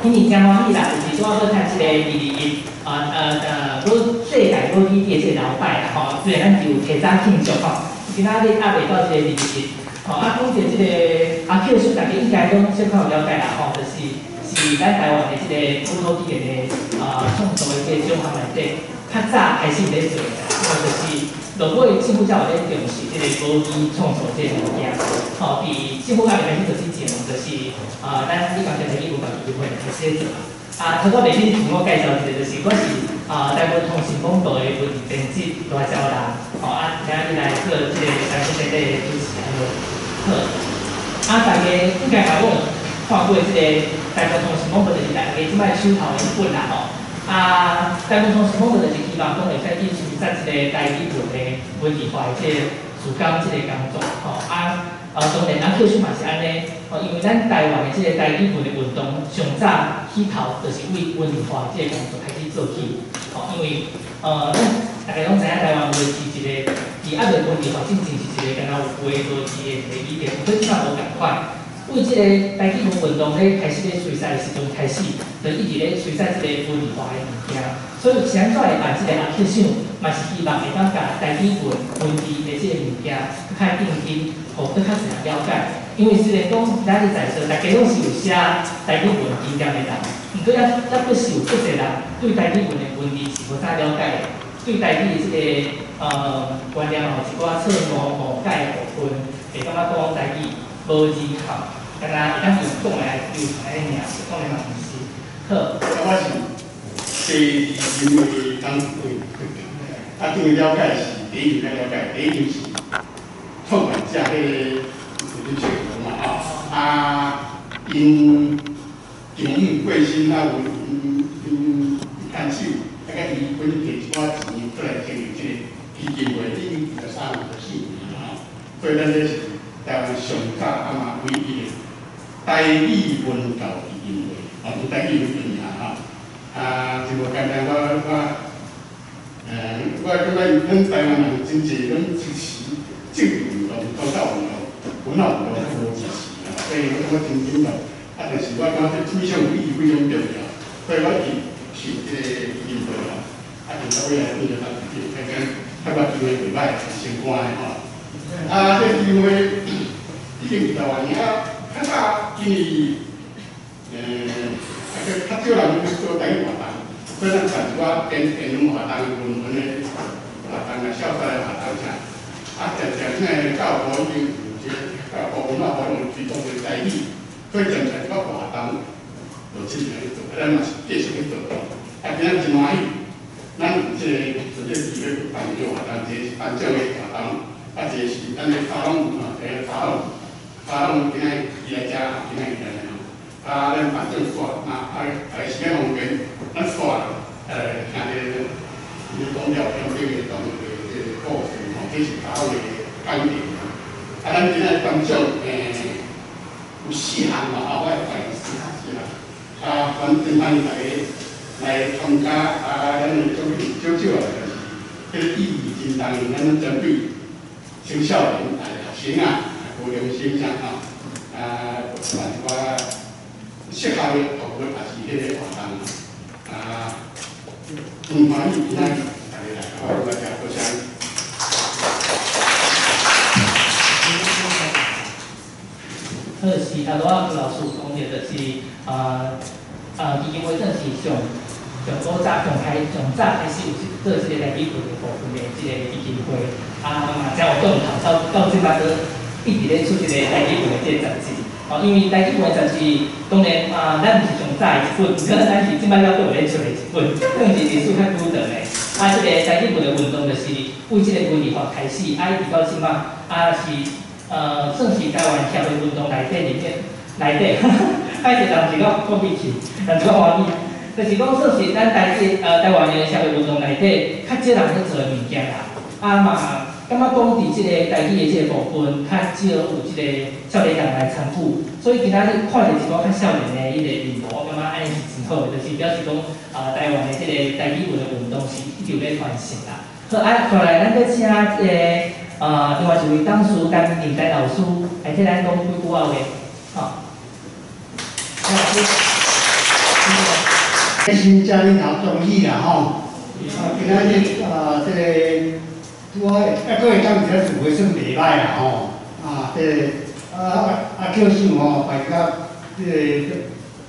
今年誠歡喜啦，就是拄仔好趁這个221啊無世界母語日的這个禮拜啦吼，雖然咱是有提早慶祝吼，今仔日猶未到這个二二一，吼啊，講著這个阿克蘇，大家應該攏小可有了解啦吼，就是咱台灣的這個本土語言的啊創作的這個獎項內底，較早開始咧做的，吼，就是落尾政府才有咧重視這個母語創作這個物件，吼，佇政府還未開始做之前，就是啊，咱李江台語文教基金會開始咧做。啊，頭拄袂先自我介紹一下，就是我是啊台灣通訊廣播的文字編輯賴昭人，吼啊，今日來做這個頒獎典禮的主持人。好，啊，大家應該嘛攏有看過這個台灣通訊廣播，就是大家這擺手頭的一本啦吼。啊，台灣通訊廣播就是希望講會使去宣傳這個台語文的文字化的這個事工這個工作，吼啊。當然，阿克蘇嘛是按呢，吼，因為咱台灣的這個台語文的運動，上早起頭就是為文字化這個工作開始做起，吼，因為咱大家攏知影台灣話是一個，佇猶未文字化之前是一個敢若有話無字的一個語言，毋過這擺無仝款。為這個台語文運動咧開始咧催使的時陣開始，就一直咧催使這個文字化的物件。所以是按怎會辦這個阿克獎，嘛是希望會當共台語文文字的這個物件，閣較正經，予閣較濟人了解。因為雖然講咱佇在座，大家攏是有寫台語文經驗的人，毋過猶閣是有足濟人對台語文的文字是無啥了解的，對台語的這個觀念吼，一寡錯誤誤解的部分，會感覺講台語無字吼，敢若會當用講的來流傳按呢爾，講的嘛毋是。好。我是第二因為當啊，對了解是第一較了解，第一就是創辦者彼個林雪龍嘛吼，啊，𪜶丈母過身啊，有𪜶牽手，啊，佮伊本摕一寡錢出來成立這個基金會，已經23、24年吼，所以咱這是台灣上早啊嘛唯一的台語文教基金會，哦，用台語文名吼，啊，真無簡單，我感覺咱台灣人真濟攏支持政治運動、宗教運動、文化運動都無支持啊，所以我感覺真感動。啊，但是我感覺這非常有意義，非常重要，所以我去去這個基金會吼，啊，就到尾來變做咱自己，看看看我機會袂歹，是相關的吼。啊，這個基金會已經台灣啊，較早今年，啊，較少人去做台語活動，所以咱辦一寡電電腦活動、論文的活動啊、校賽的活動啥。啊，漸漸現在教育部已經有這個教育部文化部有推動這個台語，所以漸漸一寡活動就進來去做，啊，咱嘛是繼續去做。啊，今仔真歡喜，咱有這個做這個機會辦這個活動，一個是頒獎的活動，啊，一個是咱的沙龍吼，一個沙龍，沙龍今仔伊來遮，今仔伊來吼。啊，咱頒獎煞，啊啊，大家時間方便，咱煞聽這個你講了中間的同學這個故事吼，這是沙龍的概念。啊，咱今仔頒獎有四項嘛，啊，我會發現四項四項。啊，反正歡迎大家來參加，啊，咱的獎品少少啊，但是這個意義真重，咱針對青少年啊、學生啊、高中生啥吼，啊，辦一寡適合的服務，也是彼個活動，啊，真歡喜今仔日大家來，我大家多謝。好，是頭拄仔郭老師有講著，就是基金會算是上上古早、上開、上早開始有做這個台語文的部分的這個基金會，啊嘛誠有動頭，到這擺閣一直咧出這個台語文的這個雜誌。哦，因為台語文的雜誌，當然啊，咱毋是上早的一本，毋過咱是這擺了閣有咧出的一本，算是歷史較久長的。啊，這個台語文的運動就是為這個文字化開始，啊，一直到這擺，啊是算是台灣協會運動內底裡面內底，歹勢人是講講秘去，人是講歡喜，就是講算是咱台語台灣的社會運動內底較少人咧做的物件啦。啊嘛，感覺講佇這個台語的這個部分，較少有這個少年人來參與，所以今仔日看著一寡較少年的彼個面貌，我感覺按呢是真好的，就是表示講台灣的這個台語文的運動是一直有咧傳承啦。好，啊，接來咱閣請這個另外一位董事陳明丹老師來替咱講幾句仔話，吼。老師。新遮恁头恭喜啦吼！啊，今仔日啊，這個拄好，啊，閣會當一個聚會算袂歹啦吼！啊，這個啊啊扣賞吼，辦甲這個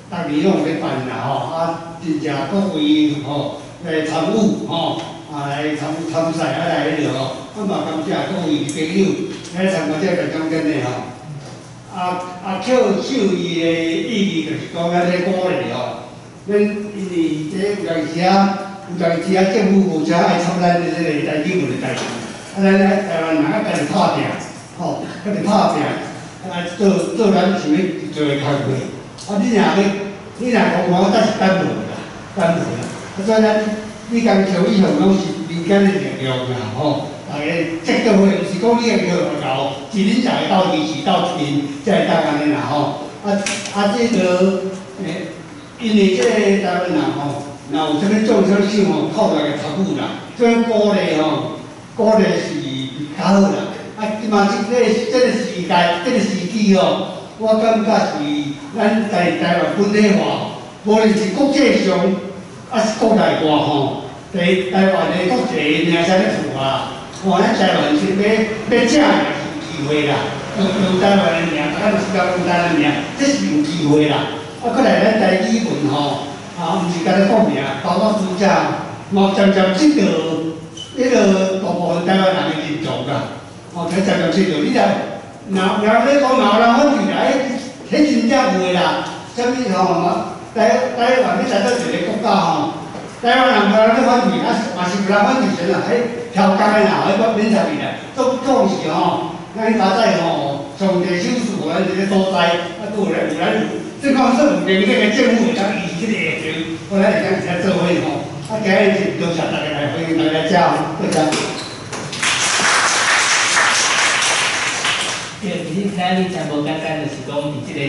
逐年攏有咧辦啦吼！啊，真正各位吼來參與吼，啊來參參賽啊來彼落吼，啊嘛感謝各位朋友來參加這個頒獎典禮吼。啊啊扣賞伊的意義就是講咱咧鼓勵吼。咱因為這有當時啊，有當時啊，政府無啥愛插咱的這個台語文的代誌，啊，咱台灣人啊，家己拍拼，吼，家己拍拼，啊，做做咱想欲做的工課。啊，你若欲，你若講我，才是等無啦，等無啦。啊，所以咱你講像以向攏是民間的力量啦，吼，大家這個會毋是講你家己去搞，是恁大家鬥支持鬥挺，才會當按呢啦，吼。啊啊，這個欸。因為這個台灣人吼，若有啥物獎啥物賞吼，靠大家參與啦，所以鼓勵吼，鼓勵是較好啦。啊，這馬這個這個時代，這個時機吼，我感覺是咱台台灣本土化，無論是國際上，抑是國內外吼，台台灣的國際名聲咧出啊，吼，咱台灣是欲欲正是有機會啦，用用台灣的名，咱是講用台灣的名，這是有機會啦。啊，閣來咱台語文吼，啊，毋是干焦講名，包括書者，嘛漸漸得到彼个大部分台灣人的認同啦。哦，才漸漸得到。你若若若咧講若有人反對啦，彼彼真正有的啦。啥物吼嘛？台台灣欲來做一个國家吼，台灣人無人咧反對，啊嘛是有人反對啥啦？彼調工的啦，彼免插伊啦。總總是吼，咱較早吼，上帝賞賜予咱一个所在，啊，閣有咱有咱。這講算有能力的政府會當維持這個下場，我咱會當一起做伙吼。啊，今日真多謝大家來歡迎大家來遮，多謝。對，其實今仔日真無簡單，就是講佇這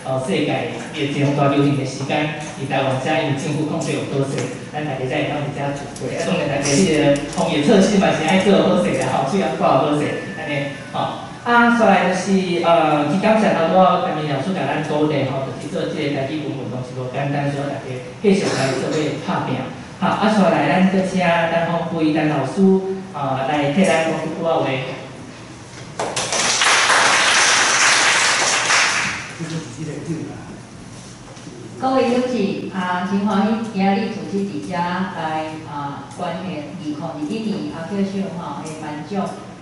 個世界疫情大流行的時間，佇台灣遮因為政府控制有好勢，咱大家才會當佇遮聚會。啊，當然大家彼個防疫措施嘛是愛做好勢啦，吼，喙罨掛好勢，按呢吼。啊，煞來就是真感謝頭拄仔陳明老師共咱鼓勵吼，就是做這個台語文運動是無簡單，所以大家繼續來做伙拍拚。好，啊，煞來咱閣請陳鳳飛陳老師來替咱講幾句仔話。各位友士啊，真歡喜今仔日組織佇遮來啊，關懷2021年阿克賞吼的頒獎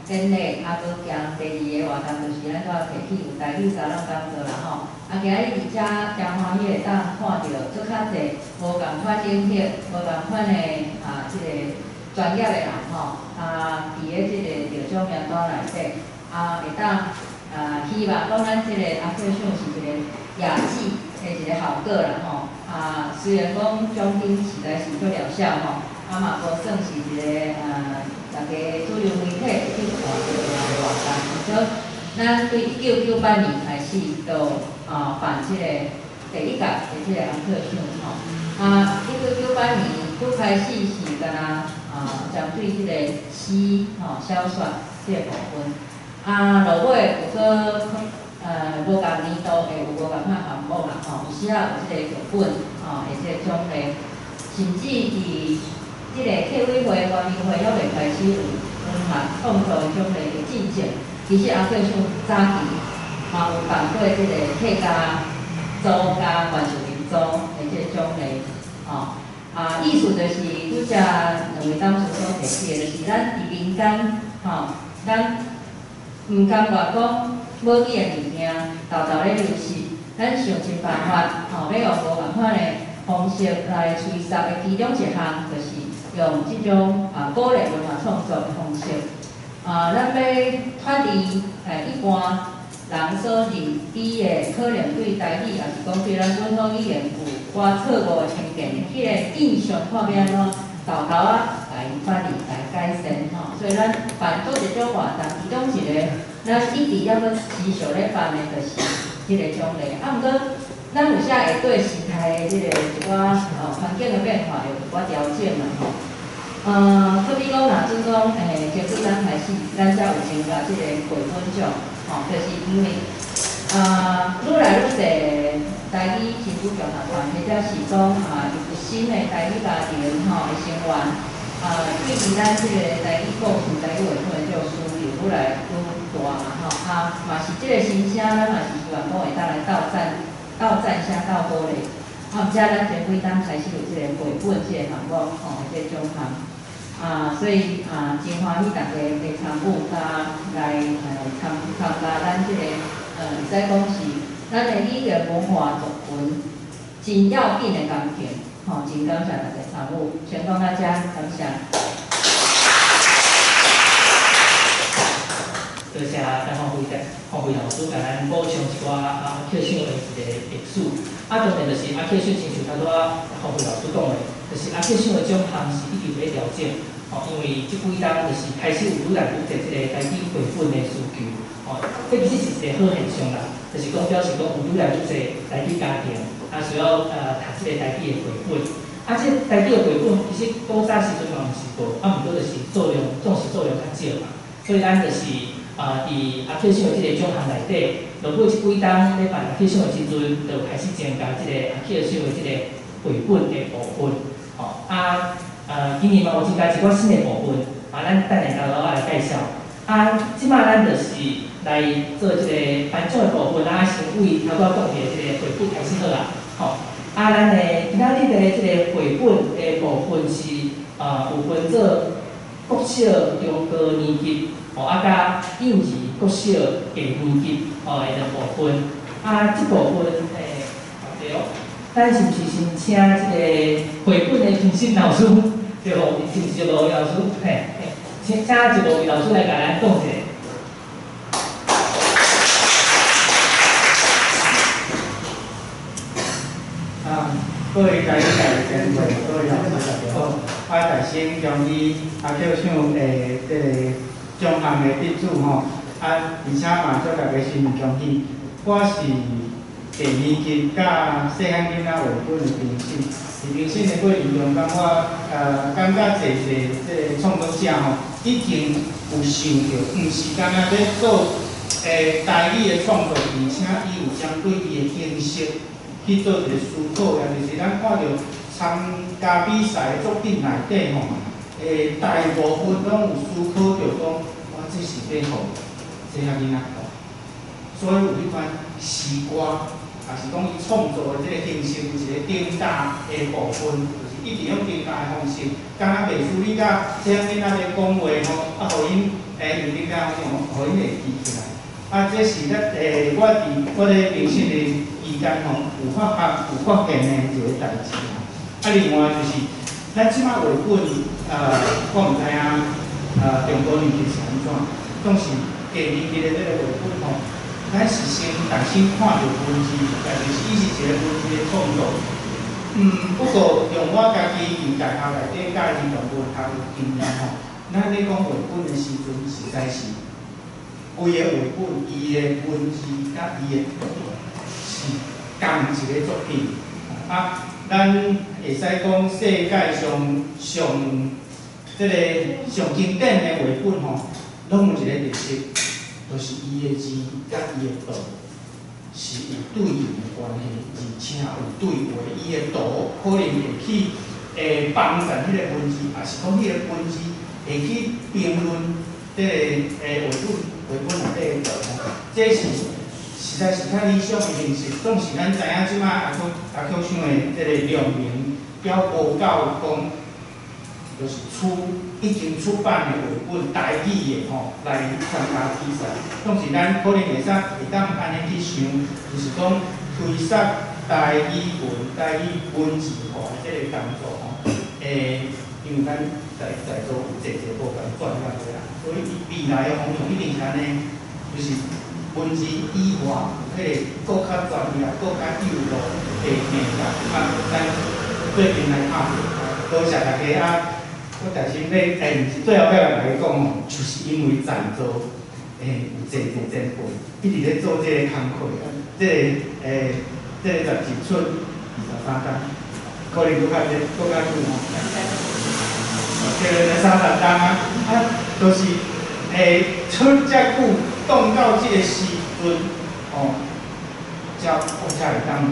典禮，啊，閣兼第二个活動就是咱拄仔提起有台語沙龍講座啦吼。啊，今日佇遮誠歡喜會當看著足較濟無仝款領域、無仝款的啊，這個專業的人吼，啊，佇咧這個得獎名單內底，啊，會當啊，希望講咱這個阿克賞是一個雅致的一個效果啦吼。啊，雖然講獎金實在是足了少吼，啊嘛無算是一個大家主流媒體會去看著的活動。所以，咱對1998年開始就辦這個第一屆的這個阿克賞吼。啊，1998年拄開始是敢若啊針對這個詩吼小說這個部分。啊，落尾有閣無仝年度會有無仝款項目啦吼，有時仔有這個劇本吼，的這個獎勵，甚至佇這個客委會、原民會猶未開始有文學創作的獎勵的進前，其實阿克賞早期嘛有辦過這個客家族佮原住民族的這個獎勵，吼。啊，意思就是拄才兩位董事所提起的，就是咱佇民間吼，咱毋甘願講母語的物件沓沓咧流失，咱想盡辦法吼，欲用無仝款的方式來催促的其中一項，就是用這種啊鼓勵文化創作的方式。啊，咱欲脫離一般人所認知的，可能對台語，抑是講對咱本土語言有寡錯誤的偏見的彼个印象，看欲按怎沓沓仔共伊脫離來改善吼。所以咱辦佗一種活動，其中一个咱一直猶閣持續咧辦的，就是這个獎勵。啊，毋過咱有時會對時代的這個一寡環境的變化會有一寡調整啦吼。好比講，若準講，前幾冬開始，咱才有增加這個繪本獎，吼，就是因為啊，愈來愈濟台語親子共學團，或者是講啊，有新的台語家庭吼的成員，啊，對於咱這個台語故事、台語繪本的這個需求愈來愈大嘛吼，啊，嘛是這個心聲，咱嘛是希望講會當來鬥讚、鬥讚聲、鬥鼓勵。啊，毋知咱前幾冬開始有這個繪本這個項目吼，這個獎項。啊，所以啊，真歡喜大家的參與，佮來參加咱這個，會使講是咱的語言文化族群真要緊的工程，吼，真感謝大家參與，先講到遮，感謝。多謝陳鳳飛鳳飛老師共咱補充一寡阿克賞的一個歷史。啊，當然就是阿克賞，親像頭拄仔鳳飛老師講的，就是阿克賞的獎項是一直佇咧調整，吼，因為這幾冬就是開始有愈來愈濟這個台語繪本的需求，吼，這其實是一個好現象啦，就是講表示講有愈來愈濟台語家庭啊需要讀這個台語的繪本。啊，這台語的繪本其實古早時陣嘛毋是無，啊，毋過就是數量總是數量較少嘛，所以咱就是。啊，佇阿克賞的這個獎項內底，落尾這幾冬咧辦阿克賞的時陣，就開始增加這個阿克賞的這個繪本的部分，吼啊，今年嘛有增加一寡新的部分，啊，咱等下頭路仔來介紹。啊，這擺咱就是來做這個頒獎的部分，啊，先為頭拄仔講的這個繪本開始好啊，吼。啊，咱的今仔日的這個繪本的部分是有分做國小、中高年級。吼啊，佮幼兒、國小、低年級吼的兩部分。啊，這部分對哦，咱是毋是先請這個繪本的評審老師，對無？是毋是就吳老師？嘿，請就吳老師來共咱講一下。啊，各位台語界的前輩，各位老師大家好，我大先恭喜阿克賞的這個獎項的得主吼，啊，而且嘛祝大家新年恭喜。我是低年級佮細漢囡仔繪本的評審，佇評審的過程中間，我感覺濟濟這個創作者吼，已經有想著，毋是干焦咧做台語的創作，而且伊有針對伊的形式去做一個思考，也就是咱看著參加比賽的作品內底吼，大部分攏有思考著講，我這是欲予細漢囡仔看，所以有彼款詩歌，也是講伊創作的這個形式有一個增加的部分，就是一直用增加的方式，敢若袂輸你佮細漢囡仔咧講話吼，啊，予𪜶用增加方式，予𪜶會記起來。啊，這是咱我佇我咧評審的期間吼，有發現的一個代誌啦。啊，另外就是。咱這擺繪本，我毋知影，中高年級是按怎，總是低年級的這個繪本吼，咱是先重新看著文字，但是伊是一個文字的創作。不過用我家己佇大學內底教兒童文學的經驗吼，咱咧講繪本的時陣，實在是規個繪本伊的文字佮伊的圖是仝一個作品，啊。咱會使講世界上上這個上經典的繪本吼，攏有一個特色，就是伊的字佮伊的圖是有對應的關係，而且有對話。伊的圖可能會去幫助彼個文字，抑是講彼個文字會去評論這個繪本內底的圖吼，這是。實在是較理想的形式，總是咱知影這擺阿克賞的這個量名猶無夠講，就是已經出版的繪本台語的吼來參加比賽，總是咱可能會使會當按呢去想，就是講推捒台語文、台語文字化的這個工作吼，因為咱在座有濟濟無仝專業的人，所以未來的方向一定是按呢，就是。文字以外，有彼個閣較專業、閣較有路的美感，啊，咱做陣來拍拼。多謝大家啊！我但是欲，毋是最後欲共大家講吼，就是因為在座有濟濟前輩一直咧做這個工課，這個雜誌出23冬，可能閣較濟，閣較久吼。對對對，30冬啊，啊，就是出遮久。當到這個時陣，吼，才我才会当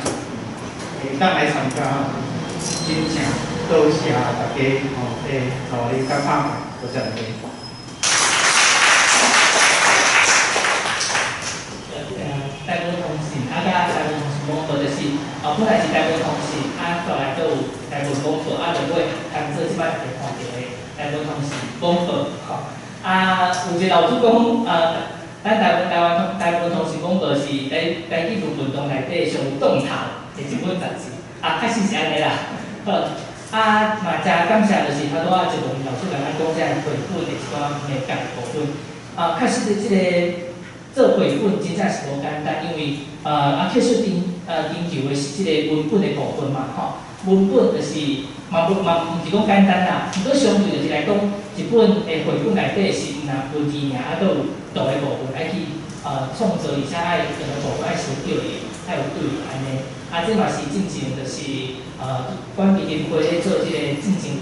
来参加，真正多谢大家吼的努力佮拍拼，多谢大家。台文通信，啊，佮台文通信广播就是，哦，本来是台文通信，啊，后来阁有台文广播，啊，就尾通做这摆大家看著的台文通信广播，吼。啊，有一个老师讲，咱台湾通信广播是台台语文运动内底上有动头的一本杂志，啊，确实是按呢啦。好，啊，嘛诚感谢，就是头拄仔一文老师共咱讲这个绘本的一寡美感的部分。啊，确实这个做绘本真正是无简单，因为啊，确实研究的是这个文本的部分嘛，吼，文本就是嘛无嘛毋是讲简单啦，毋过相对就是来讲，一本的绘本内底是毋但文字尔，啊，阁有图的部分爱去创作，而且爱两个部分爱相对的，爱有对按呢。啊，这嘛是进前就是管基金会咧做这个进前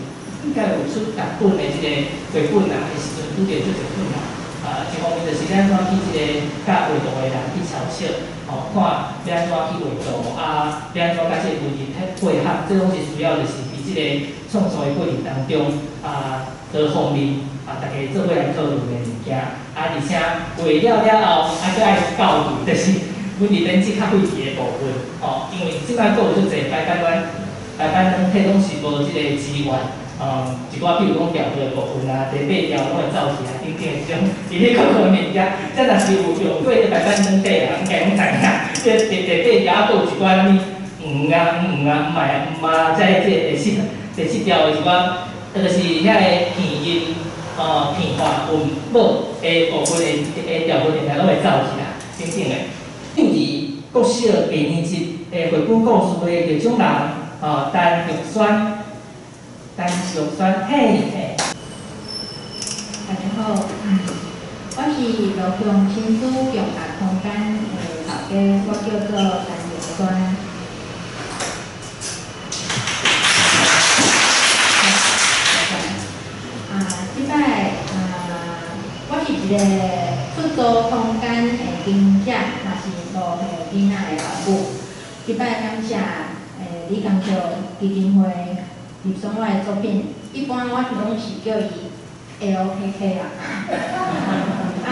应该有出六本的这个绘本啊，彼时阵拄著足济困难。一方面就是欲按怎去这个佮画图的人去操作，吼，看欲按怎去画图，啊，欲按怎佮这个文字配合，这拢是需要就是伫这个创作的过程当中，啊，多方面啊，大家做伙来讨论的物件，啊，而且画了了后，啊，阁爱校对，就是文字编辑较费气的部分，吼，因为这摆阁有足济排版软排版软体拢是无这个资源。一寡比如讲调度的部分啊，第八条拢会走去啊，等等的这种，伫咧各个物件，这若是有用过排版软体啊，应该拢知影。这第八条啊，阁有一寡啥物黄啊、黄啊、毋啊、毋啊，这第七条的一寡，就是遐个片音、片化、韵母的部分的调度，定定拢会走去啊，等等的。幼儿国小低年级的绘本故事的得奖人，陈玉萱。陈玉萱，嘿嘿。大家好，我是罗雄亲子共学空间的头家，我叫做陈玉萱。啊，这摆啊，我是一个出租空间的经营者，嘛是5岁囡仔的老母。这摆感谢李江秀基金会。翕赏我的作品，一般我拢是叫伊 LKK 啦。啊，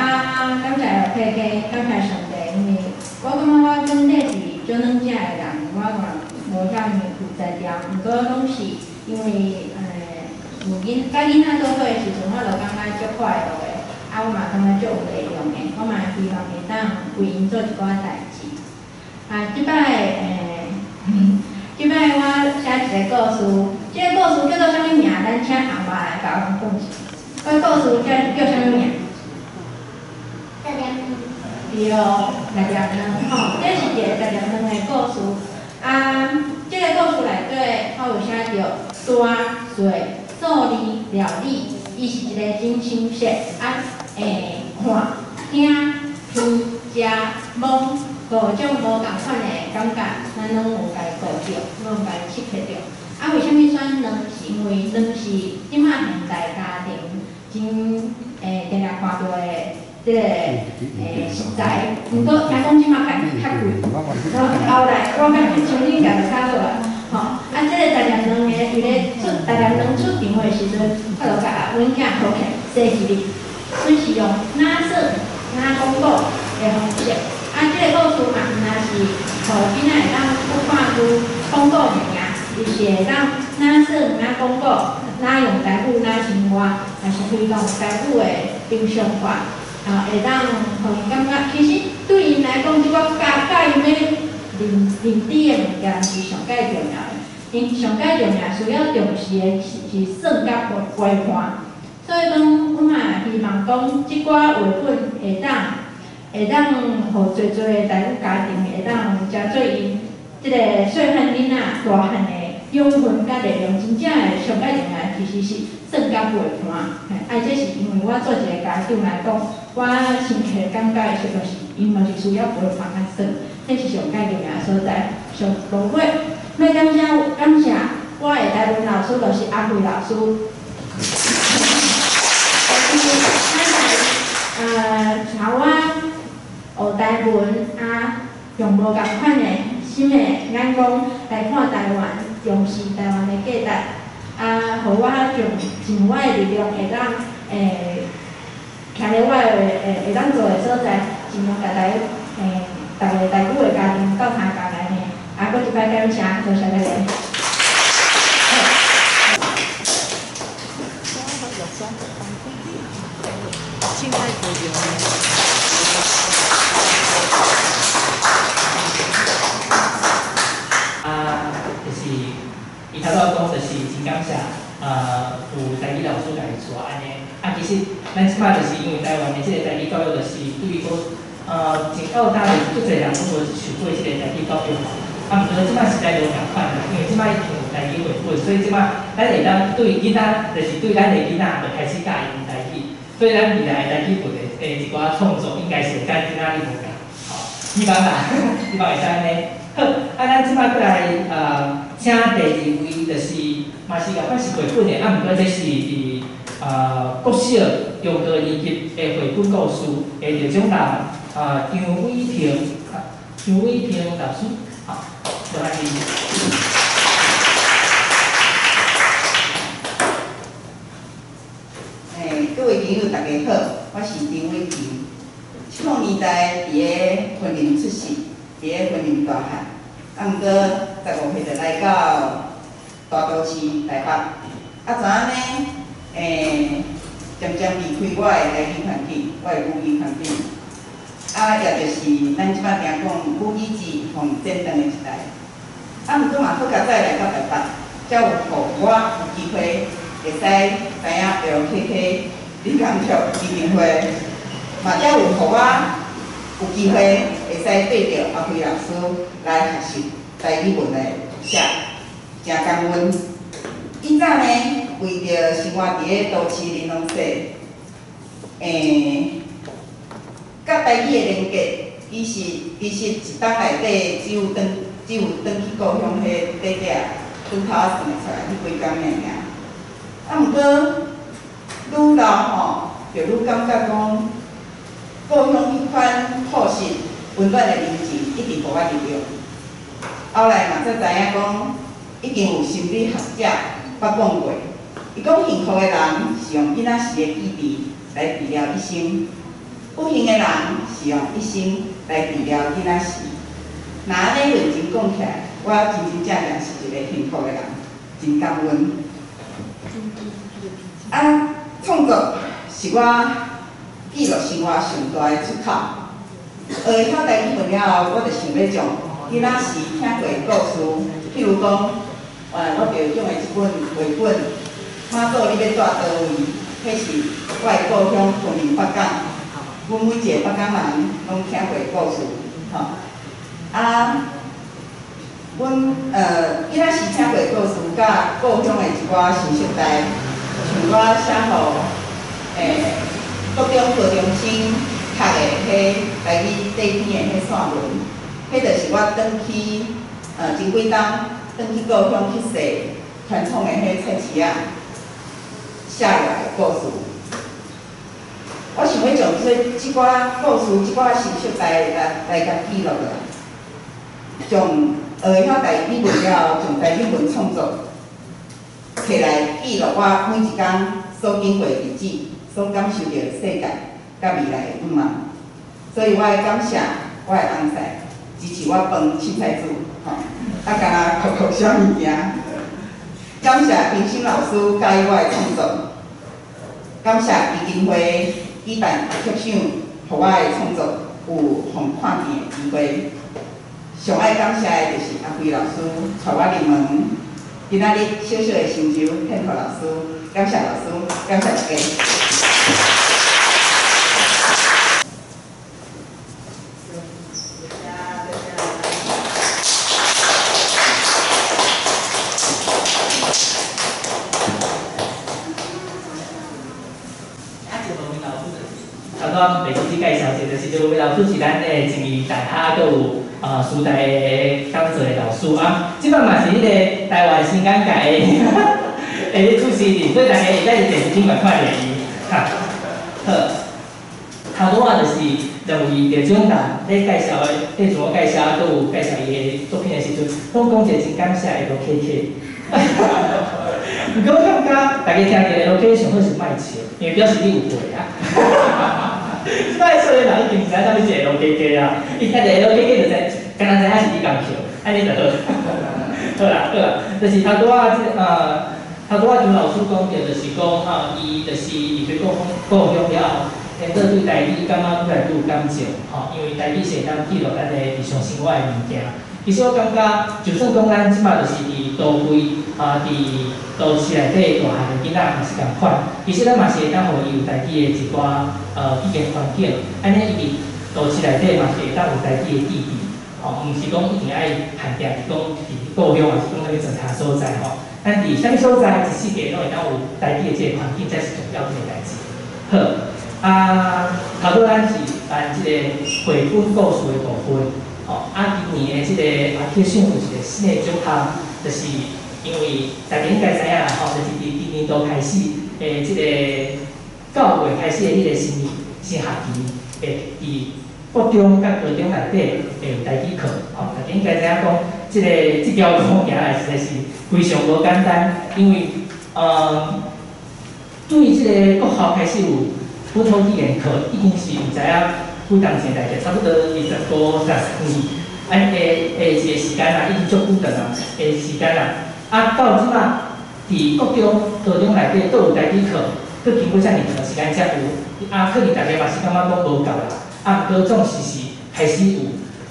感谢 LKK，感谢上帝，因为我感觉我本底是少软食的人，我嘛无遐尔有才调，毋过拢是因为有囡佮囡仔做伙的时阵，我就感觉足快乐的，啊，我嘛感觉足有力量的，我嘛希望会当为𪜶做一寡代志。啊，这摆这摆我写一个故事，这个故事叫做啥物名？咱请阿妈来共阮讲一下。这个故事叫叫啥物名？十粒卵。对，十粒卵吼，这是一个十粒卵的故事。啊，这个故事内底，我有写著大、细、数字、料理，伊是一个真亲切啊，看、听、闻、食、摸。五种无仝款的感觉，咱拢有共伊顾著，拢有共伊刺激著。啊，为啥物选卵？是因为卵是这马现代家庭真定定看著的这个食材。毋过听讲这马较较贵，后来我感觉像恁家就较好啊，吼。啊，这个十粒卵的，伫咧出十粒卵出场的时阵，我就共阮囝好起洗一日，阮是用哪耍哪讲古的方式。啊，这个故事嘛，毋但是予囡仔会当去看书、讲古物件，伊是会当哪耍哪讲古，哪用台语哪生活，也是推动台语的平常化，啊，会当予𪜶感觉，其实对𪜶来讲，这寡教教𪜶咧认认知的物件是上盖重要的。𪜶上盖重要需要重视的是算佮陪伴。所以讲，阮嘛希望讲，这寡绘本会当予济济的台语家庭会当诚做𪜶这个细汉囡仔大汉的养分佮力量，真正的上盖重要其实是算佮陪伴。啊，这是因为我做一个家长来讲，我深刻感觉的就是𪜶嘛是需要陪伴佮算，这是上盖重要的所在。上落尾，欲感谢感谢我的台文老师，就是阿慧老师。就是咱来教我学台文啊，用無仝款的新的眼光來看台灣，重視台灣的價值，啊，予我將盡我的力量會當徛咧我的會當做的所在，盡量共大家逐个台語的家庭鬥相共來呢。啊，閣一擺感謝，多謝大家。啊，就是伊頭拄仔講，就是真感謝有台語老師來帶按呢。啊，其實咱這擺就是因為台灣的這个台語教育，就是對講真到今就是足濟人攏無受過這个台語教育。啊，毋過這擺時代無仝款啦，因為這擺已經有台語繪本，所以這擺咱會當對囡仔，就是對咱的囡仔就開始教𪜶台語。所以咱未來台語文的一寡創作，應該是會佮今仔日無仝。吼，希望啦，希望會使按呢。好，啊，咱這擺閣來請第二位，就是嘛是仝款是繪本的，啊，毋過這是佇國小中高年級的繪本故事的得獎人，張偉平，張偉平老師，好，落來。各位朋友，大家好，我是張偉平。70年代佇个雲林出世，佇个雲林大漢，啊，毋過15歲就來到大都市台北。啊，怎按呢？漸漸離開我的台語環境，我的母語環境。啊，也就是咱這擺定講母語字予剪斷的一代。啊，毋過嘛好佳哉來到台北，才有予我有機會會使知影 LKK 李江卓基金會，嘛才有予我有機會會使對著阿輝老師來學習台語文的讀寫，誠感恩。以早呢，為著生活佇个都市玲瑯社，佮台語的連結，其實一冬內底只有轉去故鄉彼短短轉頭仔算會出來，彼幾工爾爾。啊，毋過愈老吼，就愈感覺講，故鄉彼款樸實溫暖的人情一直予我入用。後來嘛才知影講，已經有心理學者捌講過，伊講幸福的人是用囡仔時的記憶來治療一生，不幸的人是用一生來治療囡仔時。若按呢認真講起來，我真真正正是一個幸福的人，真感恩。啊，創作是我記錄生活上大的出口。學會曉台語文了後，我就想欲將囡仔時聽過的故事，譬如講，我得獎的這本繪本《媽祖，你欲蹛佗位》，彼是我的故鄉雲林北港，阮每一个北港人攏聽過的故事，吼。啊，阮囡仔時聽過的故事，佮故鄉的一寡新時代，像我寫予國中高中生讀的彼台語短篇的彼散文，彼就是我轉去前幾冬轉去故鄉去踅傳統的彼菜市仔寫落來的故事。我想欲將這寡故事、這寡新時代來共記錄落來，將學會曉台語文了後，將台語文創作摕來記錄我每一工所經過的日子，所感受著的世界，佮未來的願望。所以我愛感謝我的翁婿支持我飯凊彩煮，吼，啊，敢若哭哭啥物件。感謝評審老師佮意我的創作，感謝基金會舉辦曲賞，予我的創作有予看見的機會。上愛感謝的就是阿輝老師帶我入門，今仔日小小的成就獻予老師，感謝老師，感謝大家。我袂记介紹者，就是劉文老師是咱的靜宜大學，閣有師大的講座的老師啊。這擺嘛是彼個台灣新港界的主持人，所以大家會使佇電視頂懸看著伊。哈，好，頭拄仔就是两位得獎人咧介紹的，咧自我介紹，閣有介紹伊的作品的時陣，攏講一个真感謝 LKK。毋過我感覺大家聽著 LKK 上好是莫笑，因為表示你有過啊。這擺少年人已經毋知影啥物是 LKK 啊，伊聽著 LKK 就知，敢若知影是李江橋，按呢就好。好啦好啦，就是頭拄仔這頭拄仔張老師講著，就是講啊，伊就是離開故鄉了後，因做對台語感覺愈來愈有感情，吼，因為台語是會當記錄咱的日常生活的物件。其實我感覺，就算講咱這擺就是佇都會啊，佇都市內底大漢的囡仔嘛是仝款，其實咱嘛是會當予伊有台語的一寡語言環境，按呢伊佇都市內底嘛是會當有台語的記憶，吼，毋是講一定愛限定佇講佇故鄉，還是講啥物其他所在吼。咱佇啥物所在，一世界攏會當有台語的這个環境，才是重要的代誌。好，啊，頭拄咱是辦這個繪本故事的部分，吼，啊，今年的這個阿克賞有一個新的獎項，就是因為大家應該知影啦，吼，就是佇今年度開始的這個9月開始的彼個新新學期，會佇國中佮高中內底會有台語課，吼，大家應該知影講，這个這條路行來實在是非常無簡單，因為對這個國校開始有本土語言課，已經是毋知影幾當前代誌，差不多25、30年，按的的一個時間啊，已經足久長啊的時間啊，啊到這擺佇國中、高中內底都有台語課，閣經過遮爾長時間才有，啊可能大家嘛是感覺講無夠啦，啊毋過總是是開始有，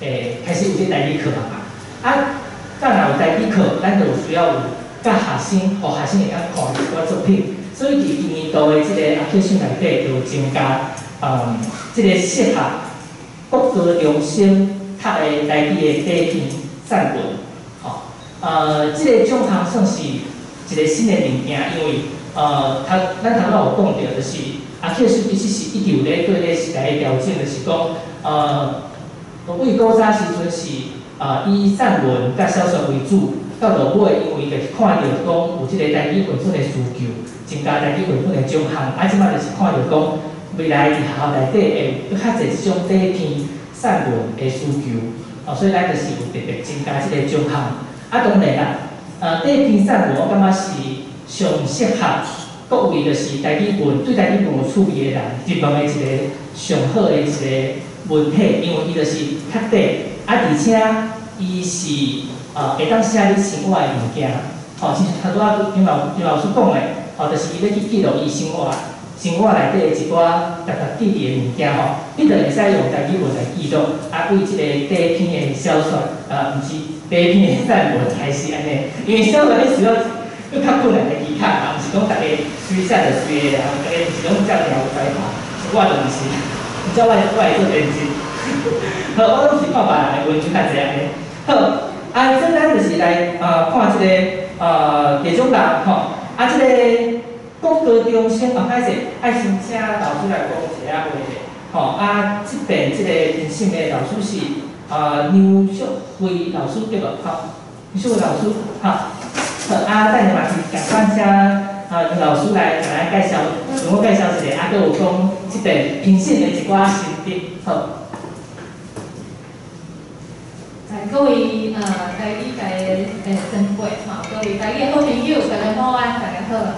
開始有這台語課啊，啊，咱若有台語課，咱就有需要有佮學生，予學生會當看一寡作品，所以佇今年度的這個阿克賞內底，就有增加，這個適合國高中生讀的台語的短篇散文，吼，這個獎項算是一個新的物件，因為頭咱頭拄有講著，就是阿克賞其實是一直有咧對咧時代的調整，就是講，為古早時陣是以散文佮小說為主，到落尾因為就是看著講有這個台語繪本的需求，增加台語繪本的獎項，啊，這擺就是看著講未來佇學校內底會有閣較濟這種短篇散文的需求，哦，所以咱就是有特別增加這個獎項。啊，當然啦，短篇散文我感覺是上適合各位就是台語文對台語文有趣味的人入門的一個上好的一個文體，因為伊就是較短，啊，而且伊是會當寫你生活的物件，吼，親像頭拄仔張老師講的，吼，就是伊欲去記錄伊生活內底的一寡特特滴滴的物件吼，你就會使用台語文來記錄，啊，對這個短篇的小說，毋是短篇的散文開始按呢，因為小說你需要閣較困難的技巧啊，毋是講逐家隨寫就隨的啊，逐家毋是攏遮爾有才華，我就毋是，毋知我會做編輯，好，我攏是看別人的文章較濟按呢。好，啊，這咱就是來看這個得獎人吼，啊，這個國高中生啊，歹勢，愛先請老師來講一下話者，吼，啊，這邊這個評審的老師是梁淑慧老師對無？吼，梁淑慧老師，吼，好，啊，等下嘛是仝款請梁老師來共咱介紹，自我介紹一下，啊，閣有講這邊評審的一寡心得，好。各位台語界的前輩吼，各位台語的好朋友，大家午安，大家好。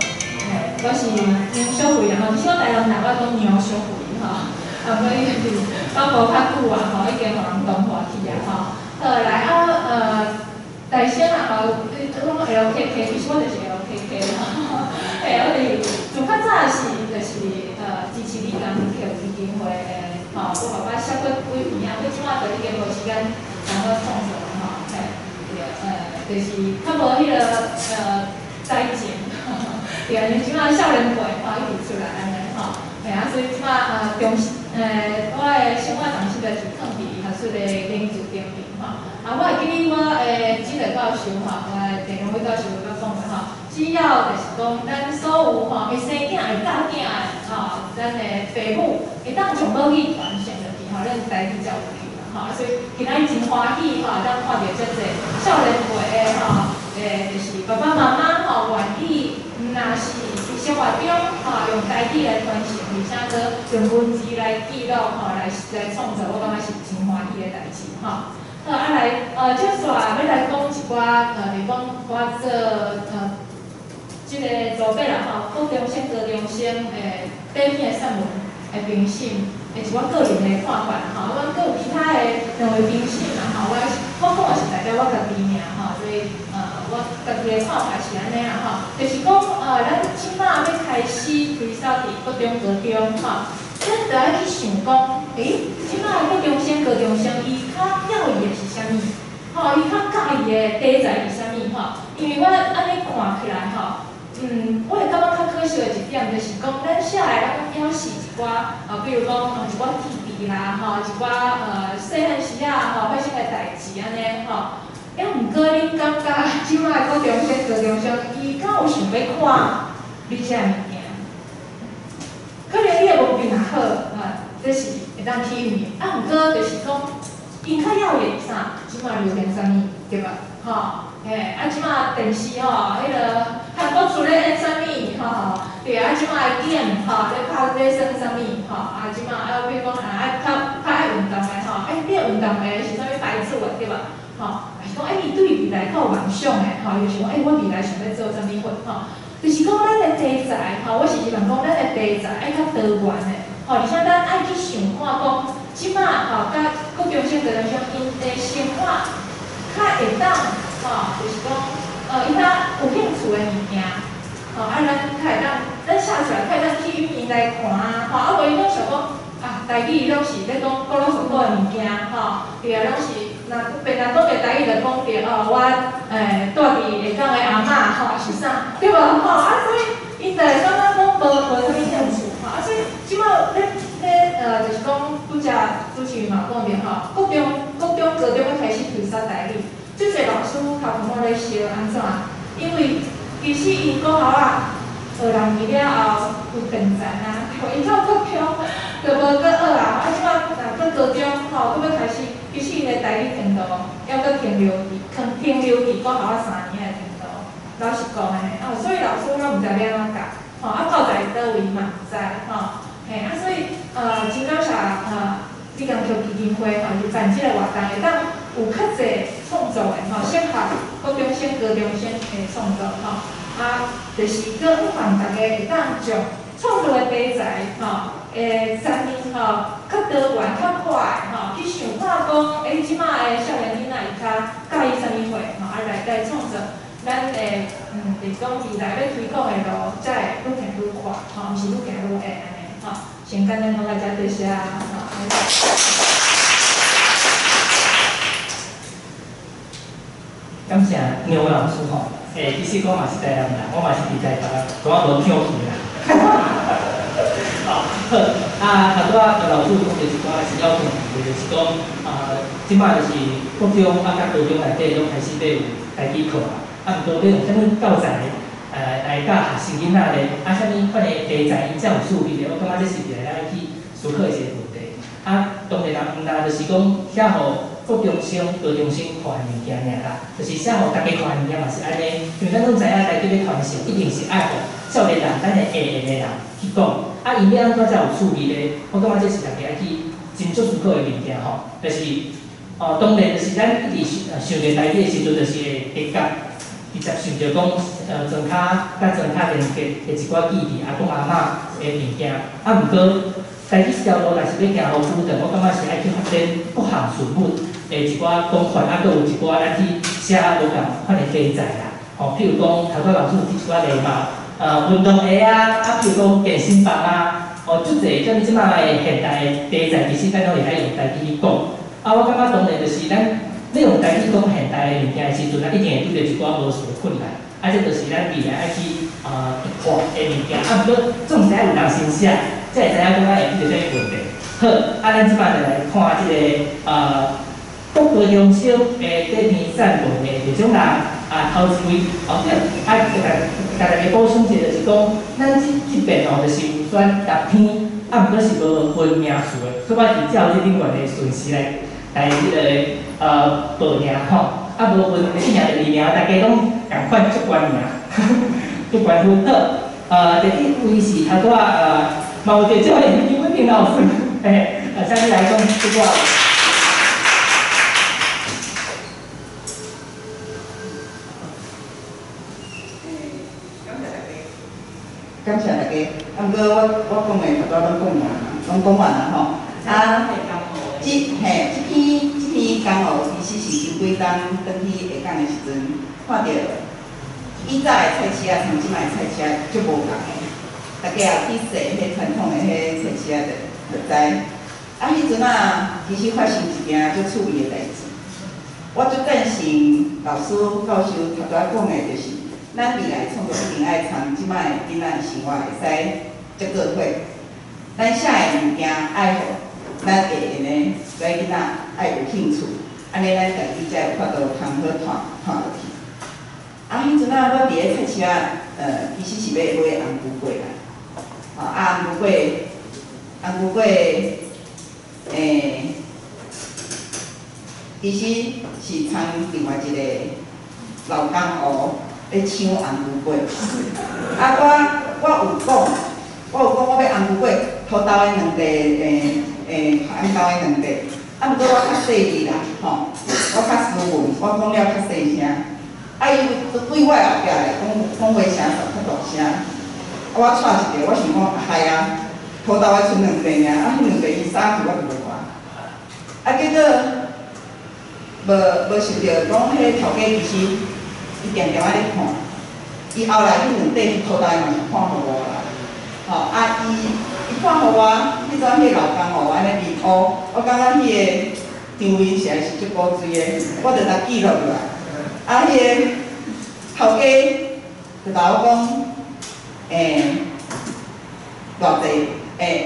我是梁淑慧啦吼，其實我台南人，我講梁淑慧吼，啊，毋過伊是講無較久啊吼，已經予人同化去啊吼。好來啊大聲啊吼，你講 LKK，其實我就是 LKK 吼。嘿，我是自較早是就是支持李江橋基金會的吼，我爸爸寫過幾篇啊，佮這擺就已經無時間。然後創作吼，嘿，對，就是較無彼个災情，對啊，因為這擺少年輩吼一直出來按呢吼，嘿啊，所以這擺中我的生活重心就是囥佇學術的研究頂面吼。啊，我會記得我的指導教授吼，我的鄭榮輝教授有講的吼，只要就是講咱所有吼會生囝會教囝的吼，咱的父母會當將母語傳承落去吼，咱台語才有救啦吼。所以今仔日真歡喜吼，咱看著遮濟少年輩的吼，就是爸爸媽媽吼願意，毋若是其實生活中吼，用台语来传承，而且阁用文字来记录吼，来创作，我感觉是真欢喜的代志吼。好，啊来，接续要来讲一寡，就是讲我做这个组别啦吼，国中生、高中生短篇的散文的评审的一寡个人的看法啦吼。阮阁有其他的两位评审啦吼，我讲的是代表我家己尔吼，所以我家己的看法是按呢啦吼，就是讲咱这马欲开始推销伫国中、高中吼，咱就爱去想讲，这马国中生、高中生伊较了意的是啥物？吼，伊较佮意的题材是啥物？吼，因为我按呢看起来吼，我会感觉较可惜的一点就是讲，咱写的拢犹是一寡，比如讲，一寡记忆啦，吼，一寡细汉时仔吼发生的代志按呢吼。犹毋过，恁感觉这马的国中生、高中生，伊敢有想欲看你这个物件？可能你的文笔若好，啊，这是会当起用的。啊，毋过就是讲，𪜶较要的是啥？这马流行啥物，对吧？吼，嘿，啊，这马电视吼，彼个韩国出咧演啥物，吼，对啊，这马的 game 吼，咧拍咧耍啥物，吼，啊，这马啊，比如讲啊，爱较较爱运动的吼，你运动的是啥物牌子的，对吧？吼，还是讲，伊对未来较有梦想的，吼，伊就想讲，我未来想欲做啥物货，吼，就是讲咱的题材，吼，我是希望讲咱的题材爱较多元的，吼，而且咱爱去想看讲，这马吼，佮国中生、高中生𪜶的生活较会当，吼，就是讲，伊较有兴趣的物件，吼，啊，咱较会当，咱写出来较会当去引𪜶来看啊，吼，啊，无伊拢想讲，啊，台语拢是咧讲古老上古的物件，吼，对啊，拢是。若别人讲著台语，就讲著哦，我住伫下港的阿嬷吼是啥，对无吼？啊，所以𪜶就会感觉讲无啥物兴趣吼。啊，所以这马咧咧就是讲拄才主持人嘛讲著吼，国中、高中欲开始推销台语，足济老师头壳仔咧烧按怎？因为其实𪜶国校仔学人语了后有断层啊，对无？𪜶到国中就无阁学啊，啊，这马若阁高中吼，阁欲开始。其实𪜶的台语程度，犹阁停留伫国校仔3年的程度，老实讲的，哦，所以老师拢毋知欲按怎教，吼，啊教材佗位嘛毋知，吼，嘿，啊，所以真感谢李江桥基金会吼，伊办这个活动，会当有较济创作的吼，适合国中生、高中生的创作吼，啊，就是阁向望大家会当将创作的题材吼，会层面吼较多元、较宽吼，去想看讲，这马的少年囡仔伊较佮意啥物货吼，啊来创作，咱的就是讲未来欲推广的路，才会愈行愈宽，吼，毋是愈行愈矮按呢，吼。先简单讲到遮，多谢，吼。感谢杨老师吼，其实我嘛是台南人，我嘛是伫台北，我无跳去啦。好，啊，头拄仔杨老师有讲著一寡是要问题，就是讲，这马就是国中啊，佮高中内底拢开始欲有台语课啊，啊，毋过欲用啥物教材来教学生囡仔咧？啊，啥物款的题材𪜶才有趣味咧？我感觉这是未来咱爱去思考的一个问题。啊，当然啦，毋但就是讲写予国中生、高中生看的物件尔啦，就是写予大家看的物件嘛是按呢，因为咱拢知影台语欲传承，一定是爱予少年人、咱的下下个人去讲。啊，𪜶欲按怎才有趣味咧？我感觉这是大家爱去真足思考的物件吼，就是，哦，当然就是咱一直想著台语的时阵，就是会直接想著讲，庄跤佮庄跤连结的一寡记忆，阿公阿嬷的物件。啊，毋过台语这条路若是欲行予久长，我感觉是爱去发展各项事物的一寡讲法，啊，阁有一寡咱去写无仝款的题材啦。吼，譬如讲，头拄老师有举一寡例嘛。运动鞋啊，啊，譬如讲健身房啊，哦，足济，啥物这马的现代的题材，其实咱拢会使用台语去讲。啊，我感觉当然就是咱欲用台语讲现代的物件的时阵，咱一定会拄著一寡无数的困难。啊，这就是咱未来爱去突破的物件。啊，毋过总是爱有人先写，才会知影讲咱会遇著啥物问题。好，啊，咱这马就来看这个国高中生的短篇散文的得奖人啊，头一位哦对，啊，共大家补充一下，就是讲，咱这遍哦，就是有选6篇，啊，毋过是无分名次的，所以我是照这顶悬的顺序来彼个报名吼，啊，无分一名、二名，大家拢仝款足悬名，足悬分好。第一位是头拄仔嘛有得奖的李文婷老师，嘿，请你来讲这个。感谢大家。啊，毋过我讲的头拄仔拢讲完，拢讲完啦吼。啊，这嘿，这篇江湖其实是前几冬转去下港的时阵，看著以早的菜市仔同这摆的菜市仔足无仝的。大家也去踅彼传统的彼菜市仔就知。啊，彼阵啊，其实发生一件足趣味的代志。我足赞成老师教授头拄仔讲的，就是。咱未来创作一定爱参这摆的囡仔生活会使接做伙。咱写的物件爱予咱会用的这囡仔爱有兴趣，按呢咱家己才有法度通好传传落去。啊，彼阵啊，我伫咧菜市仔，其实是欲买红菇粿啦。吼，啊，红菇粿，红菇粿，其实是参另外一个老江湖。咧抢红菇粿，啊！我有讲，我有讲我欲红菇粿，土豆的两块，红豆的两块。啊，毋过我较细腻啦，吼，我较斯文，我讲了较细声。啊，伊对我后壁来讲，讲话声煞较大声。啊，我掣一下，我想讲，害啊，土豆的賰两块尔，啊，彼两块伊杀去我就无看。啊，结果无想著讲，彼个头家其实。伊定定仔咧看，伊后来彼两块土豆嘛是判予我啦，吼啊伊判予我，彼阵彼个老江湖按呢面乌，我感觉彼个场面实在是足古锥的，我就来记录落来。啊，彼个头家就共我讲，偌济，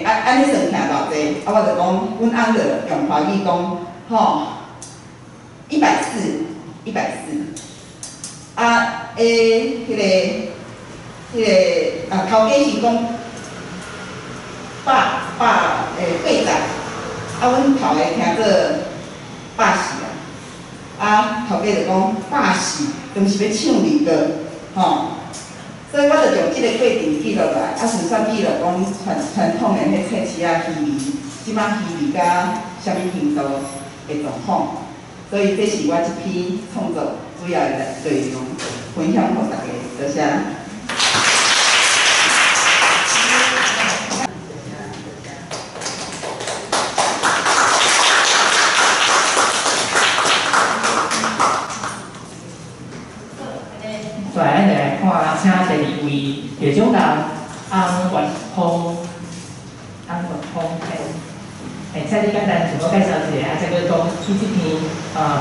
按按呢算起来偌济，啊我就讲，阮翁就用华语讲，吼，140，140。啊，彼个啊，头家是讲百百80，啊，阮头个听做80啊，啊，头家就讲80，敢是欲抢你个，吼，所以我就将这个过程记录来，啊，顺续记录讲传统的彼菜市仔虚拟，这摆虚拟到啥物程度的状况，所以这是我这篇创作主要的内容，分享予大家，多谢。再来，咱就来看，请第二位得奖人翁月峰，翁月峰，嘿，请你简单自我介绍一下，啊，再阁讲你这篇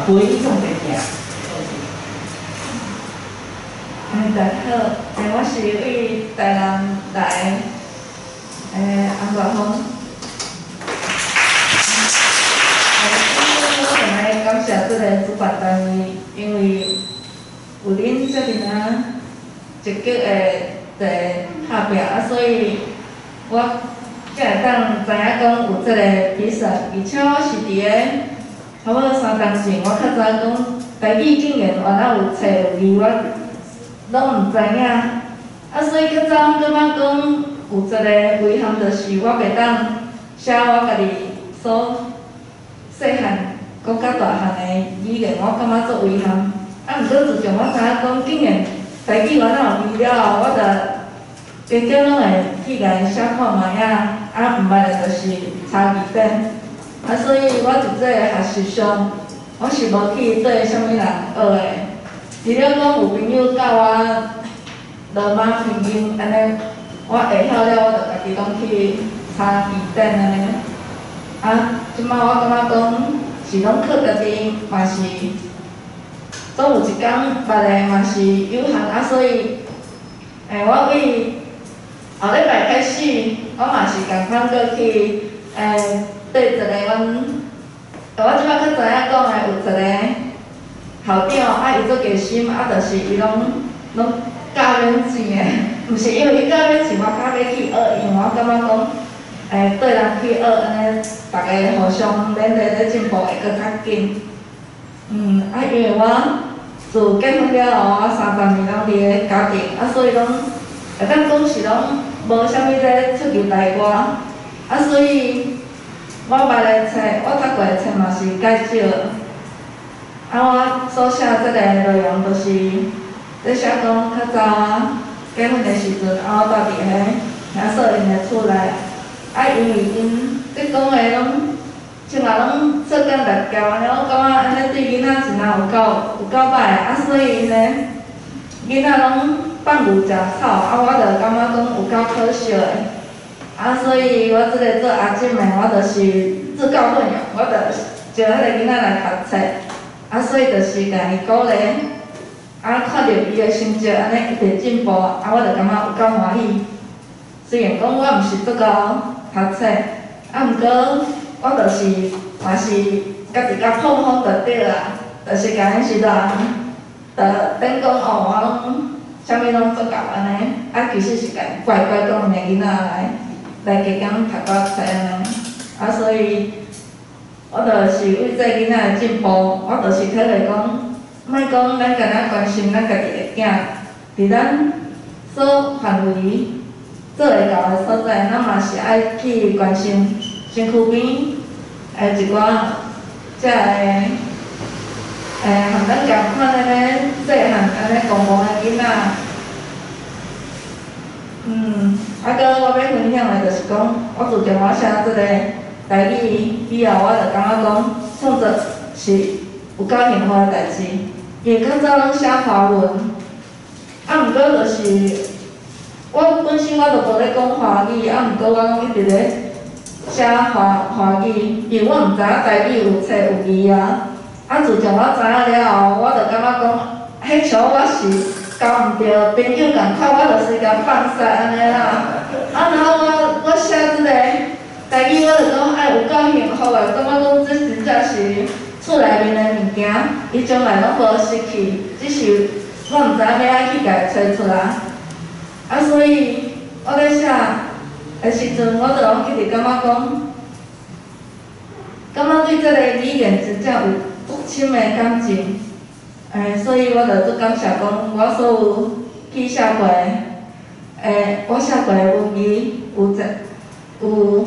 陪你创作行。大家好，我是为台南来的翁月峰。我想来感谢这个主办单位，因为有恁这尔啊积极的在拍拼，啊，所以我才会当知影讲有这个比赛，而且我是伫咧差不多3冬前，我较知影讲台语竟然原来有册有字，我拢毋知影。啊，所以较早感觉讲有一个遗憾，就是我袂当写我家己所细汉、阁较大汉的语言，我感觉足遗憾。啊，毋过自从我知影讲，竟然台语原来有字了后，我就加减拢会去共伊写看觅仔，啊，毋捌的就是查字典。啊，所以我伫这个学习上，我是无去对啥物人学的。除了讲有朋友教我罗马拼音按呢，我会晓了，我就家己拢去查字典按呢。啊，这摆我感觉讲是拢靠家己，嘛是总有一工捌的嘛是有限啊，所以，我为后礼拜开始，我嘛是仝款阁去，对一个阮，我这摆较知影讲的有一个校长，啊，伊足热心，啊，就是伊拢教免钱的，毋是因为伊教免钱，我较欲去学，因为我感觉讲，对人去学，按呢，逐家互相勉励咧进步会阁较紧。啊，因为我自结婚了后，我30年拢伫咧家庭，啊，所以讲會當講是攏無啥物咧出去台外，啊，所以我捌的冊，我讀過的冊嘛是較少。啊，我所寫這個內容就是咧寫講較早結婚的時陣，啊，我住佇彼兄嫂𪜶的厝內，啊，因為𪜶咧講的攏像若攏做工六業按呢，我感覺按呢對囡仔真正有夠有夠歹，啊，所以𪜶的囡仔攏放牛食草，啊，我就感覺講有夠可惜的，啊，所以我這個做阿姊的，我就是自告奮勇，我就招彼個囡仔來讀冊，啊，所以就是共伊鼓勵，啊，看著伊的成績按呢一直進步，啊，我就感覺有夠歡喜。雖然講我毋是足夠讀冊，啊，毋過我就是嘛是家己共碰風就對啦，就是共𪜶時陣，就等講哦，我攏啥物攏足夠按呢，啊，其實是共乖乖講𪜶的囡仔來來加減讀寡冊按呢，啊，所以我就是為這囡仔的進步，我就是體會講，莫講咱干焦關心咱家己的囝，佇咱所範圍做會到的所在，咱嘛是愛去關心身軀邊的一寡遮个，和咱仝款按呢細漢按呢戇戇的囡仔。啊，閣我欲分享的就是講，我自從我寫這個台語以後，我就感覺講創作是有夠幸福的代誌，因為較早攏寫華文，啊，毋過就是我本身我就無咧講華語，啊，毋過我攏一直咧寫華華語，因為我毋知影台語有冊有字啊。啊，自從我知影了後，我就感覺講，彼時我是交毋著朋友仝款，我就是共放屎按呢啦。啊，然後我寫這個台語，我就講哎有夠幸福的，感覺講這真正是厝內面的物件，伊將來攏無失去，只是我毋知影欲按去共伊揣出來。啊，所以我咧寫的時陣，我就攏一直感覺講，感覺對這個語言真正有足深的感情。所以我就足感謝講，我所有去寫過的，我寫過的文字，有這有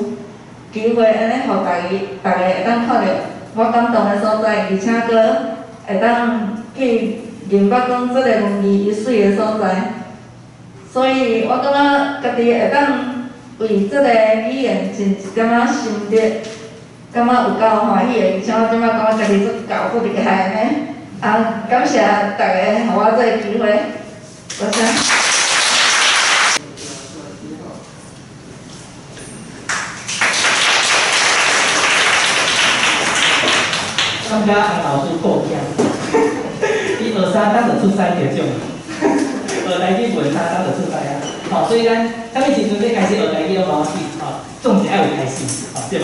機會按呢，予逐家逐家會當看著我感動的所在，而且閣會當去認捌講這個文字伊媠的所在。所以我感覺家己會當為這個語言盡一點仔心力，感覺有夠歡喜的，而且我這擺感覺家己足夠足厲害的呢。啊，感謝大家予我這個機會，多謝。感謝洪老師貢獻，伊學三工就出師得獎，學台語問三工就出師啊！吼，所以咱啥物時陣欲開始學台語攏無要緊，吼，總是愛有開始，吼，對無？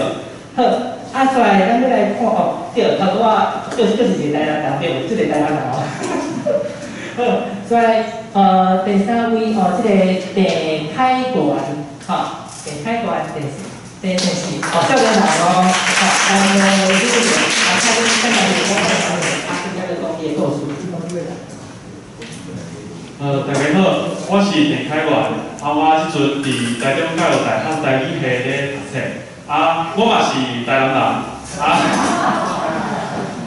好，啊，煞來咱欲來看哦，對，頭拄仔就是一個台南人，對，這個台南人哦。好，煞來第三位哦，這個鄭凱國，吼，鄭凱國第第第四，哦，少年人哦，吼，這個啊，看恁看下這個啊，今仔日講伊的故事。大家好，我是鄭凱元，啊，我這陣佇台中教育大學台語系咧讀冊，啊，我嘛是台南人，啊，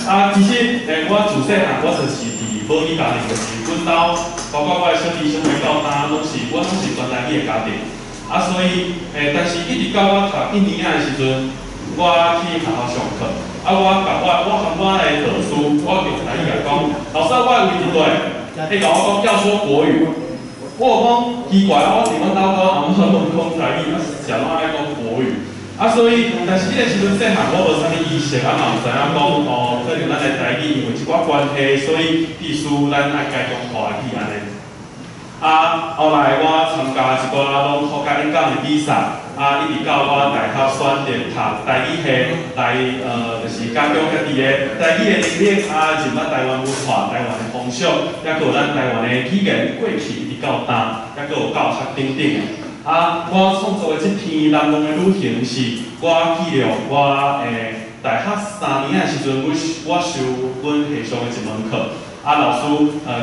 啊，其實，我自細漢我就是佇母語家庭，就是阮兜，包括我的小弟小妹到今，攏是阮攏是全台語的家庭，啊，所以，但是一直到我讀一年仔的時陣，我去學校上課，啊，我共我我含我的導師，我用台語共伊講，老師，我的位置佗？伊共我講要說國語，我有講奇怪，我佇阮兜跟我阿嬤攏講台語，啊是怎愛講國語？啊，所以，但是彼個時陣細漢，我無啥物意識，啊嘛毋知影講哦，可能咱的台語因為一寡關係，所以必須咱愛改講華語按呢。啊，後來我參加一寡攏國家演講的比賽，啊，一直到我大學選擇讀台語系來，就是加強家己的台語的能力，啊，認捌台灣文化、台灣的風俗，抑閣有咱台灣的語言過去一直到今，抑閣有教學等等的。啊，我創作的這篇難忘的旅行是我記錄我大學3年仔的時陣，我修阮系上的一門課，啊，老師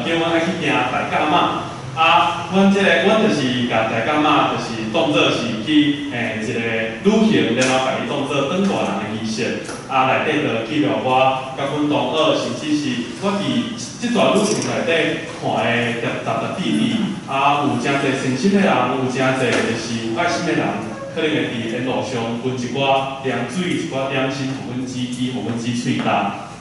叫阮愛去行大甲媽。啊，阮這個，阮就是共大家媽，就是當做是去一個旅行，然後共伊當做轉大人的儀式。啊，內底就記錄我佮阮同學，甚至是我佇這段旅程內底看的雜雜滴滴，啊，有誠濟誠實的人，有誠濟就是有愛心的人，可能會佇沿路上分一寡涼水、一寡點心，予阮止飢，予阮止喙焦。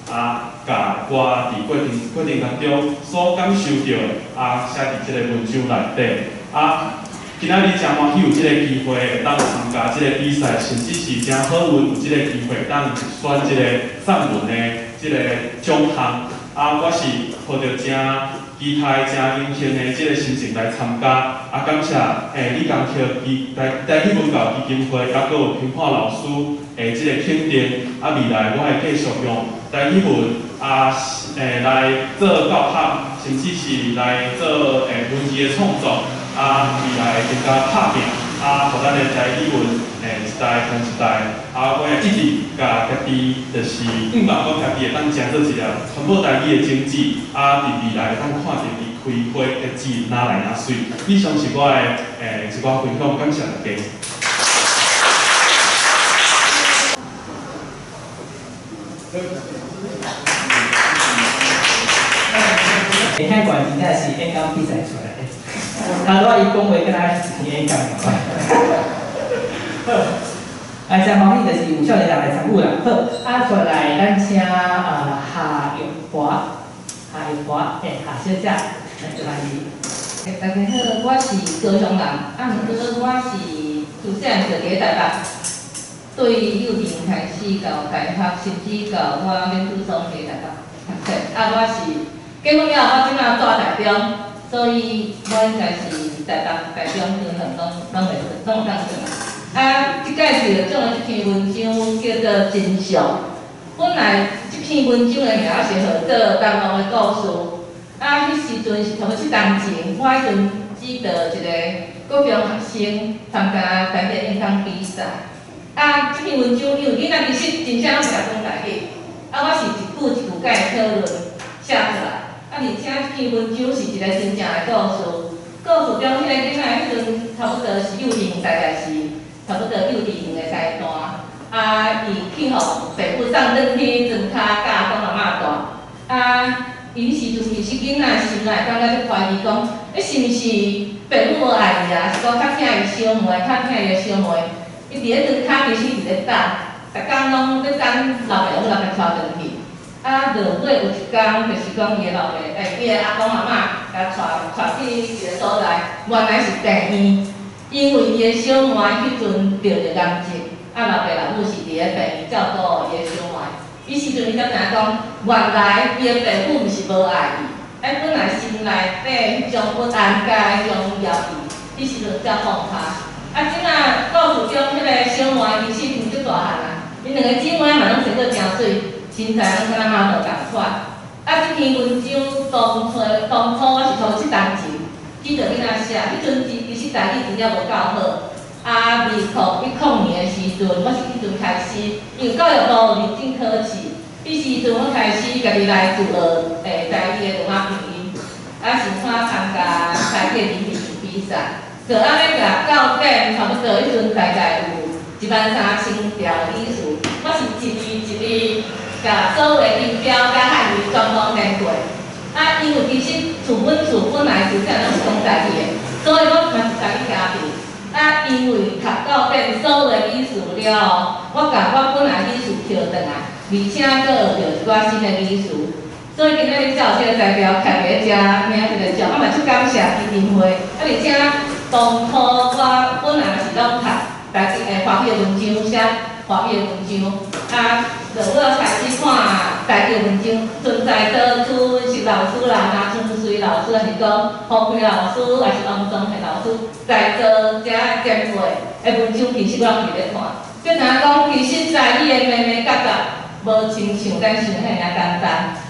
啊，共我佇過程當中所感受著的，啊，寫佇這個文章內底。啊，今仔日誠歡喜有這個機會會當參加這個比賽，甚至是誠好運有這個機會當選這個散文的這個獎項。啊，我是抱著誠期待、誠榮幸的這個心情來參加。啊，感謝李江克基台語文教基金會，抑閣有評判老師的這個肯定。啊，未來我會繼續用台語文啊，來做教學，甚至是來做文字的創作。啊，未來會更加拍拚，啊，予咱的台語文一代傳一代。啊，我會一直共家己，就是向望講家己會當成做一粒傳播台語的種子。啊，佇未來會當看著伊開花結子，若來若媠。以上是我的一寡分享，感謝大家。聽過真正是演講比賽出來的，頭拄仔伊講話敢若是一篇演講仝款。好，啊，誠歡喜就是有少年人來參與啦。好，啊，再來咱請夏玉華，夏玉華，夏小姐來做翻譯。大家好，我是高雄人，啊，毋過我是自細漢就佇咧台北，對幼稚園開始到大學，甚至到我研究所佇咧台北讀冊。啊，我是結婚了後，我這馬住台中，所以我應該是台北、台中、高雄攏會當算。啊，這擺是獎的這篇文章叫做《真相》。本來這篇文章的名是號做《東方的故事》。啊，彼時陣是差不多7年前，我彼陣指導一個國中學生參加台語演講比賽。啊，這篇文章因為囡仔其實真正攏袂曉講台語，啊，我是一句一句共伊討論寫出來。啊，而且這篇文章是一個真正的故事，故事中彼個囡仔彼陣差不多是幼稚園，大概是差不多幼稚園的階段。啊，伊去予爸母送轉去庄跤教阿公阿嬤帶。啊，伊彼時陣其實囡仔心內感覺足懷疑講，是毋是爸母無愛伊啊？是講較疼伊小妹，較疼伊的小妹。伊佇咧庄跤其實佇咧等，逐工攏咧等老爸母來共帶轉去。啊，落尾有一工，就是講伊的老爸，伊的阿公阿嬤，共帶去一個所在，原來是病院，因為伊的小妹彼陣著著癌症，啊，老爸老母是佇咧病院照顧伊的小妹。彼時陣伊才知影講，原來伊的爸母毋是無愛伊，本來心內底彼種不安佮彼種猶豫，彼時陣才放下。啊，這馬故事中彼個小妹其實已經足大漢啊，𪜶兩个姊妹嘛攏生做誠媠。身材攏敢若媽寶仝款。啊，這篇文章當初我是頭7年前指導囡仔寫，彼陣其實台語真正無夠好。啊，2010年的時陣，我是彼陣開始，因為教育部有認證考試，彼時陣我開始家己來自學台語的羅馬拼音，啊，想看參加台語的文字比賽，就按呢共到底差不多彼陣大概有13000條語詞，我是一字一字。共所有的音標佮漢語全部連過。啊，因為其實厝阮厝本來自細攏是講台語的，所以我嘛是台語家庭。啊，因為讀到頂所有的語詞了後，我共我本來語詞抾轉來，而且閣學著一寡新的語詞。所以今仔日才有這個材料徛佇咧遮領這個獎，我嘛足感謝基金會。啊，而且當初我本來嘛是攏讀台語的華語的文章，寫華語的文章，啊。落尾開始看台語文章，存在多處是老師啦，林春水老師，還是講胡奎老師，還是王宗憲老師，在座遮前輩的文章，其實我攏佇咧看。就知影講，其實台語的眉眉角角，無親像咱想的彼爾仔簡單。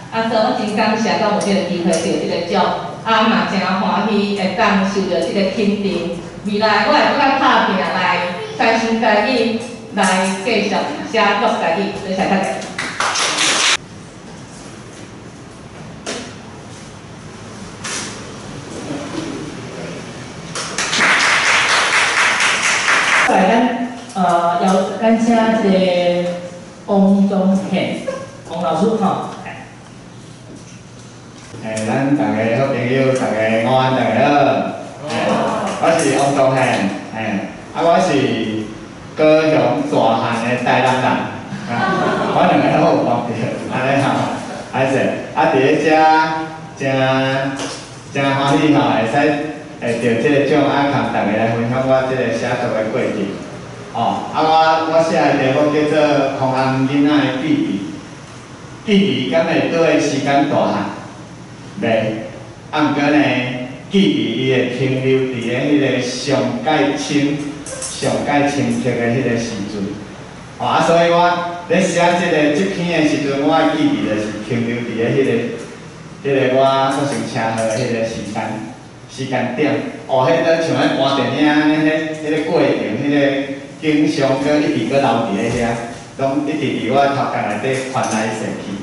啊，所以我真感謝講有這個機會得這個獎，啊嘛誠歡喜會當受著這個肯定。未來我會閣較拍拚來提升台語。來繼續寫作台語，多謝大家。來咱邀咱請這个王宗憲王老師吼。咱逐个好朋友，逐个午安，逐个好。我是王宗憲，啊，我是高雄大漢的台南人，我兩个好有講著，按呢吼，歹勢，啊，佇咧遮誠誠歡喜吼，會使會著這个獎，啊，共逐个來分享我這個寫作的過程。哦，啊，我寫的題目叫做《空頷囡仔的記憶》，記憶敢會綴時間大漢？袂，啊，毋過呢，記憶伊會停留佇咧彼個上蓋深、上蓋深刻的彼個時陣。哦，啊，所以我咧寫這篇的時陣，我的記憶就是停留佇咧彼個我發生車禍的彼個時間點。哦，彼個像咧看電影按呢，彼个過程，彼个景象，閣一直閣留佇咧遐，攏一直佇我頭殼內底翻來踅去。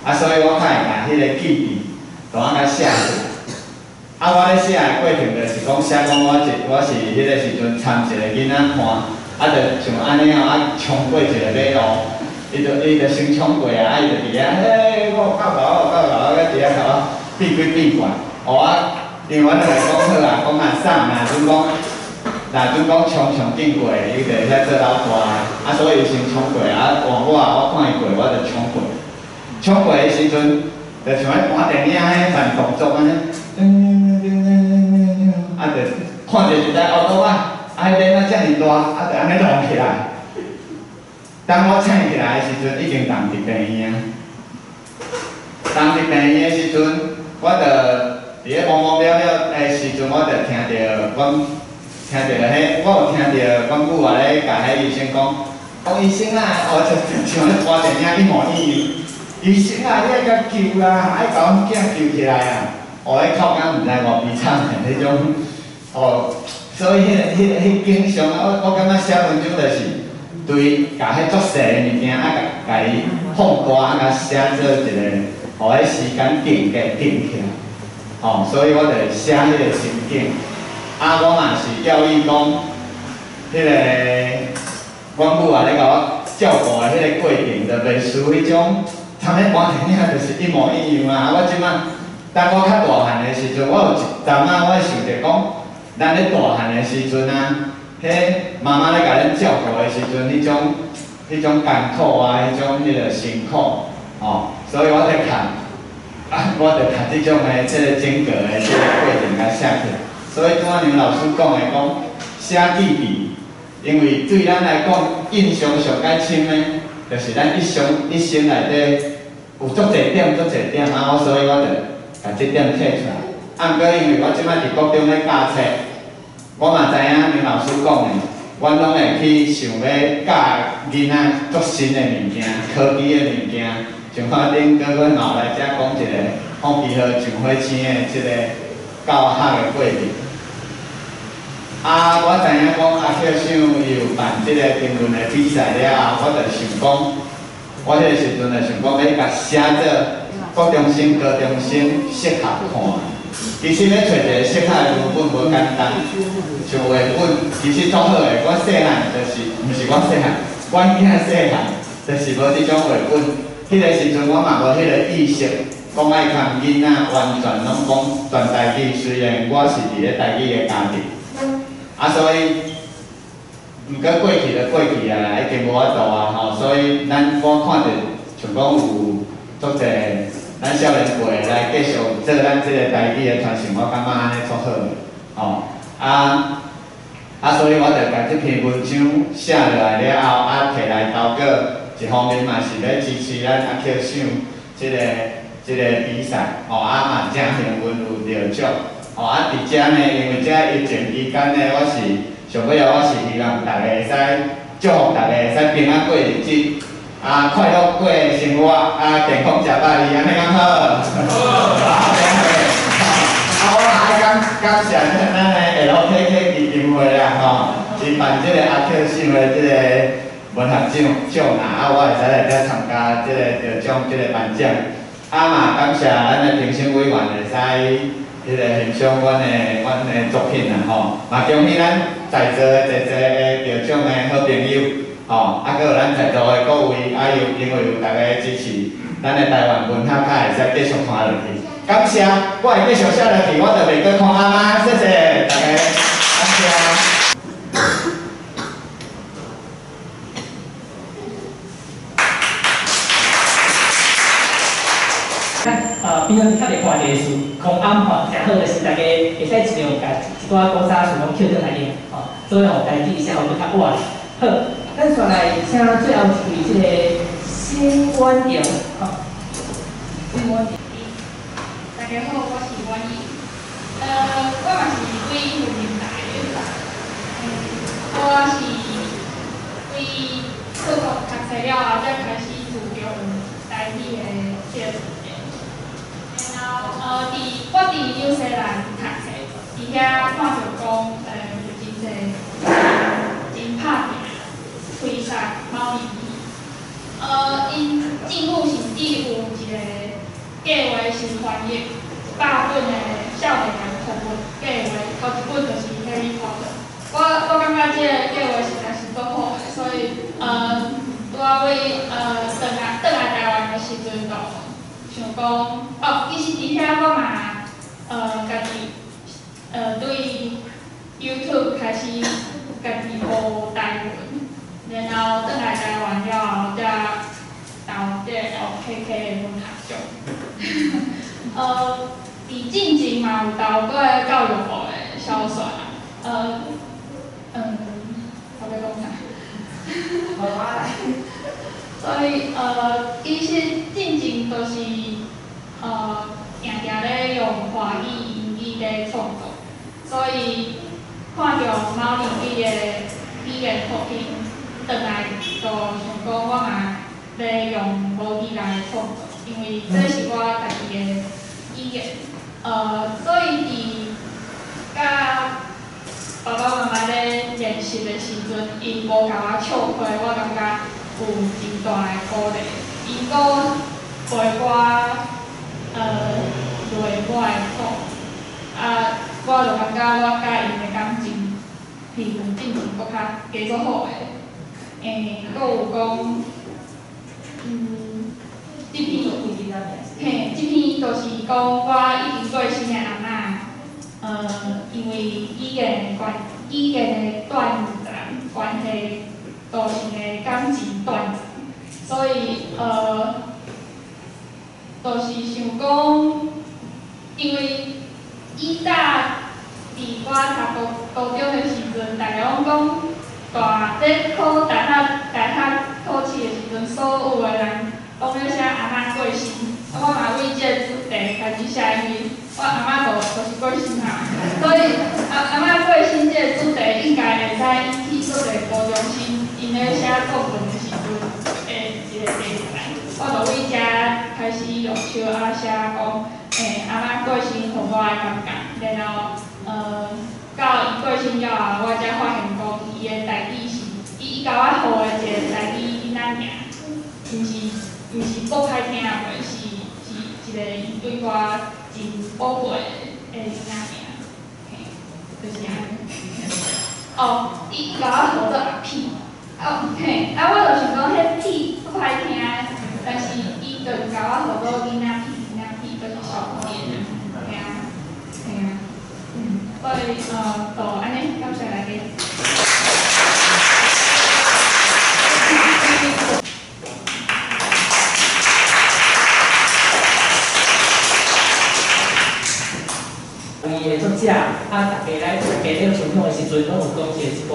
啊，所以我較會共彼个記憶。就按共寫出來。啊，我咧寫的過程就是講寫講我是彼个時陣參一个囡仔看，啊，就像按呢吼，啊，衝過一個馬路，伊就先衝過啊，啊，伊就佇遐，嘿，我夠敖，夠敖，啊，佇遐共我變鬼變怪。哦啊，因為阮就來講好啊，講啊送，若準講衝上頂過，伊就會遐做老大，啊，所以伊先衝過，啊，換我，我看伊過，我就衝過，衝過的時陣。就像咧看電影彼慢動作按呢，啊，就看著一台烏托仔，啊，彼个仔遮爾大，啊，就按呢弄起來。當我醒起來的時陣，已經佇佇病院啊。佇佇病院的時陣，我就佇咧模模了了的時陣，我就聽著阮聽著彼，我有聽著阮母仔咧共彼醫生講，講醫生啊，哦，就像咧看電影一模一樣。醫生啊，你愛共救啊，愛共阮囝救起來啊！哦，彼口感毋知偌悲慘的彼種，哦，所以彼景象啊，我感覺寫文章就是對共彼足細的物件啊，共伊放大啊，共寫做一個，予彼時間定格定起來，哦，所以我就寫彼個情景。啊，我嘛是教伊講，阮母啊咧共我照顧的彼个過程，就袂輸彼種。参咧看電影就是一模一樣啊！我這擺，當我較大漢的時陣，我有一陣仔我想著講，咱咧大漢的時陣啊，彼媽媽咧共咱照顧的時陣，彼種艱苦啊，彼種彼个辛苦，哦，所以我在看，啊，我就看這種的這个整個的這个過程共寫起來。所以拄仔楊老師講的講寫記憶，因為對咱來講印象上較深的，就是咱一生內底。有足濟點，足濟點啊！我所以我就共這點提出來。啊，毋過因為我這擺佇國中咧教冊，我嘛知影楊老師講的，阮攏會去想欲教囡仔足新的物件、科技的物件。像我頂個月嘛有來遮講一个放飛號上火星的這个教學的過程。啊，我知影講阿克想伊有辦這个中文的比賽了後，我就想講。我彼个時陣就想講，欲共寫做國中生、高中生適合看。其實欲揣一个適合的文本無簡單，像繪本其實足好的。我細漢就是，毋是我細漢，阮囝細漢就是無這種繪本。彼个時陣我嘛無彼个意識，講愛共囡仔完全攏講全台語。雖然我是佇咧台語的家庭，啊，所以。毋過過去就過去啊，已經無法度啊吼，所以咱我看著像講有足濟咱少年輩來繼續做咱這個台語的傳承，我感覺按呢足好的，吼啊啊，所以我就共這篇文章寫落來了後，啊，提來投稿，一方面嘛是欲支持咱阿克想這个比賽，吼啊嘛誠幸運有得獎，吼啊佇遮呢，因為這疫情期間呢，我是。上尾仔，我是希望大家會使祝福大家會使平安過日子，啊，快樂過生活，啊，健康食百二，按呢敢好？好。啊，我嘛愛感謝咱的 LKK 基金會啦，吼，是辦這個阿克想的這個文學獎啦，啊，我會使來遮參加這個得獎，這個頒獎。啊嘛，感謝咱的評審委員會使彼个欣賞阮的作品啦吼，嘛恭喜咱在座的濟濟的得獎的好朋友，吼，啊，閣有咱在座的各位，啊，又因為有大家的支持，咱的台灣文學較會使繼續看落去。感謝，我會繼續寫落去，我就袂閣看阿媽，謝謝大家，感謝。平常時較袂看電視，空暗吼，誠好就是大家會使盡量共一寡古早詞攏抾轉來用，吼，所以吼台語寫予閣較活。好，咱煞來請最後一位這个辛婉瑩，吼，辛婉瑩。大家好，我是婉瑩。我嘛是對雲林來的，我是對出國讀冊了後，才開始注重台語的這个。然後，我佇紐西蘭讀冊，佇遐看著講，有真濟真拍拚推捒貓咪。𪜶政府甚至有一个計劃是翻譯100本的少年人讀物計劃，頭一本就是《Harry Potter》。我感覺這個計劃實在是足好的，所以我為轉來台灣的時陣就想講，哦，其實佇遐我嘛，家己，對 YouTube 開始家己學台文，然後轉來台灣了後，才投這個 LKK 的文學獎。佇進前嘛有投過教育部的小說啊，我欲講啥？所以其實進前就是定定咧用華語、英語咧創作，所以看著貓膩語的語言作品，轉來就想講我嘛咧用母語來創作，因為這是我家己的語言。所以佇佮爸爸媽媽咧練習的時陣，𪜶無共我笑虧，我感覺有真大的鼓勵。𪜶閣陪我落我的苦，啊，我就感覺我佮𪜶的感情比進前閣較加做好的。閣有講，這篇，嘿，這篇就是講我已經過身的阿嬤，因為語言的斷層關係造成的感情斷層，所以就是想講，因為以早佇我讀高中的時陣，大家攏講大咧考大學考試的時陣，所有的人攏咧寫阿嬤過身，啊，我嘛為這個主題開始寫，因為我阿嬤就是過身啊，所以阿嬤過身這個主題應該會使引起足濟高中生𪜶咧寫作文的時陣的一個題材。我就為遮開始落手啊寫講，阿嬤過身予我的感覺，然後到伊過身了後，我才發現講伊的台語是，伊共我號的一個台語囡仔名，毋是足歹聽的話，是一個伊對我真寶貴的囡仔名，嘿，就是按呢。哦，伊共我號做阿屁，哦嘿，啊我就想講彼屁足歹聽。但是伊就共我號做囡仔屁，囡仔屁，就是小可憐啊，嘿啊，嘿啊，所以就按呢，感謝大家。位的作者，啊，大家咧分享的時陣，攏有講一寡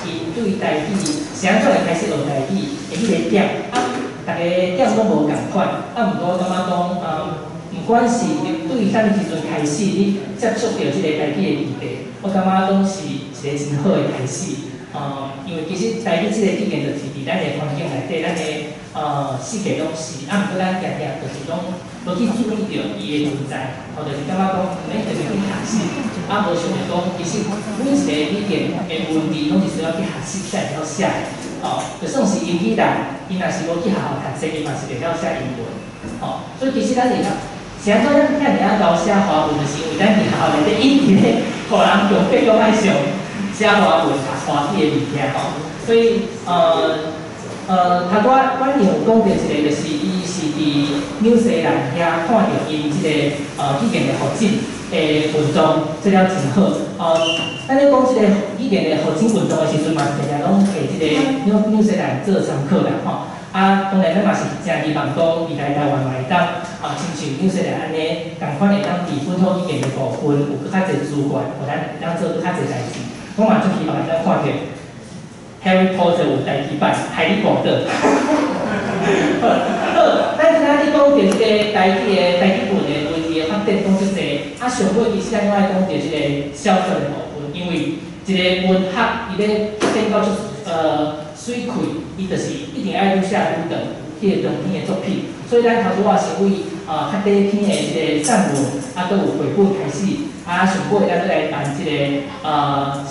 𪜶對台語是按怎會開始學台語的彼个點，啊，逐个點攏無仝款，啊，毋過我感覺講，毋管是對啥物時陣開始，你接觸著這個台語的議題，我感覺攏是一個真好的開始。因為其實台語這個語言就是佇咱的環境內底，咱的四界攏是，啊，毋過咱定定就是攏無去注意著伊的存在，吼，就是感覺講毋免特別去學習，啊，無想著講其實每一個語言的文字攏是需要去學習才會曉寫，吼，就算是英語人，伊若是無去學校讀冊，伊嘛是袂曉寫英文，吼，所以其實咱會曉是按怎咱遐爾仔𠢕寫華文，就是因為咱佇學校內底一直咧，予人強迫講愛上寫華文、讀華語的物件吼。所以頭拄仔阮有講著一個，就是伊是佇紐西蘭遐看著𪜶這個語言的發展的運動做了真好。咱咧講這個語言的發展運動的時陣，嘛是定定攏提這個紐西蘭做參考啦吼。啊，當然咱嘛是誠希望講未來台灣嘛會當啊，親像紐西蘭按呢，仝款會當佇本土語言的部分有閣較濟資源，予咱會當做閣較濟代誌。我嘛足希望會當看著 Harry Potter 有台語版，海利波特。好，好，咱今仔日講著這個台語的台語文的文字的發展講足濟，啊，上尾其實咱愛講著這個小說的部分，因為一個文學伊欲發展到足媠氣，伊就是一定愛愈寫愈長，彼個長篇的作品。所以咱頭拄仔是為較短篇的這個散文，啊，閣有繪本開始，啊，上尾咱閣來談這個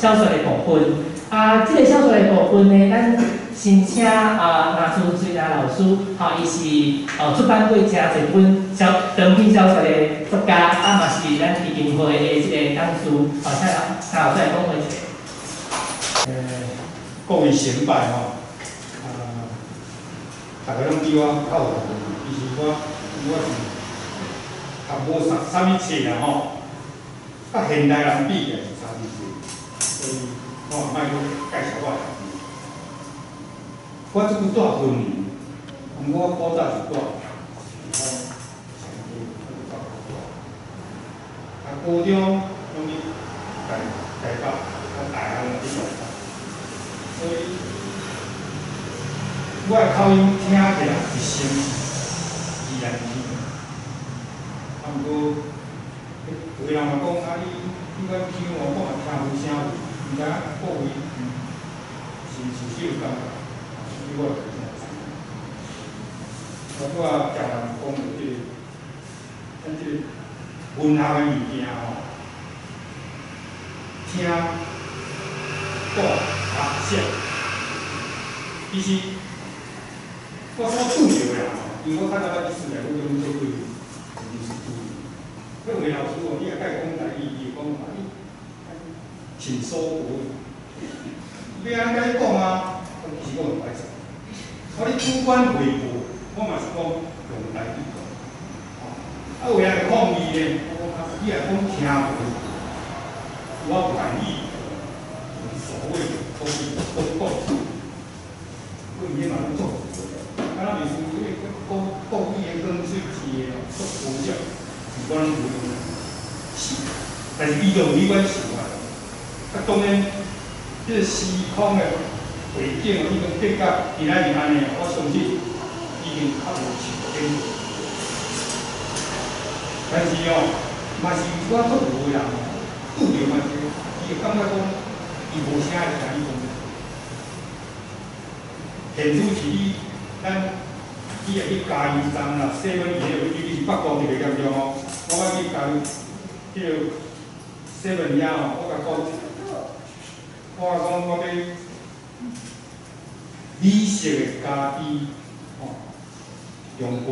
小說的部分。啊，這個小說的部分呢，咱先請啊林淑翠林老師，吼，伊是出版過誠濟本小長篇小說的作家，啊嘛是咱基金會的這個董事，吼，請林老師來講話一下。各位先輩吼，啊，大家攏比我較有學問，其實我是較無啥啥物冊啦吼，佮現代人比起來是差真濟，所以我也莫閣介紹我家己。我這久住雲林，毋過我古早是住是講啊，高中攏佇台北，啊大學嘛佇台北。所以，我的口音聽起來是生宜蘭腔。啊，毋過，有的人嘛講啊，你阮腔哦，我嘛聽有聲有，毋知影各位是毋是這個感覺？所以我就這樣知。我拄仔聽人講著這個，咱這個文學的物件吼，聽、講、讀、寫。其實我所拄著的啦，因為我較早捌去師大高中做過臨時助理。彼位老師哦，你若共伊講台語，伊會講啊你請說國語。欲按怎共你講啊？其實我毋愛知。我咧主管匯報，我嘛是講用台語講。啊，有的人會抗議咧，我講啊，你若講聽無，我不滿意。所謂的講講講。伊嘛攏做，啊，咱袂輸，迄個國國語的講水字的哦，足無少，是我攏無用。是，但是伊就有彼款想法。啊，當然，這個時空的背景哦，已經變甲今仔日按呢，我相信已經較無受變。但是哦，嘛是有寡足有的人哦，拄著嘛是，伊會感覺講，伊無啥會聽你講。現主是你，咱你若去加油站啦，7-Eleven，尤其是北部特別嚴重哦。我捌去加油，彼個 seven 遐吼，我共講，我共講我欲米色的咖啡吼，中杯。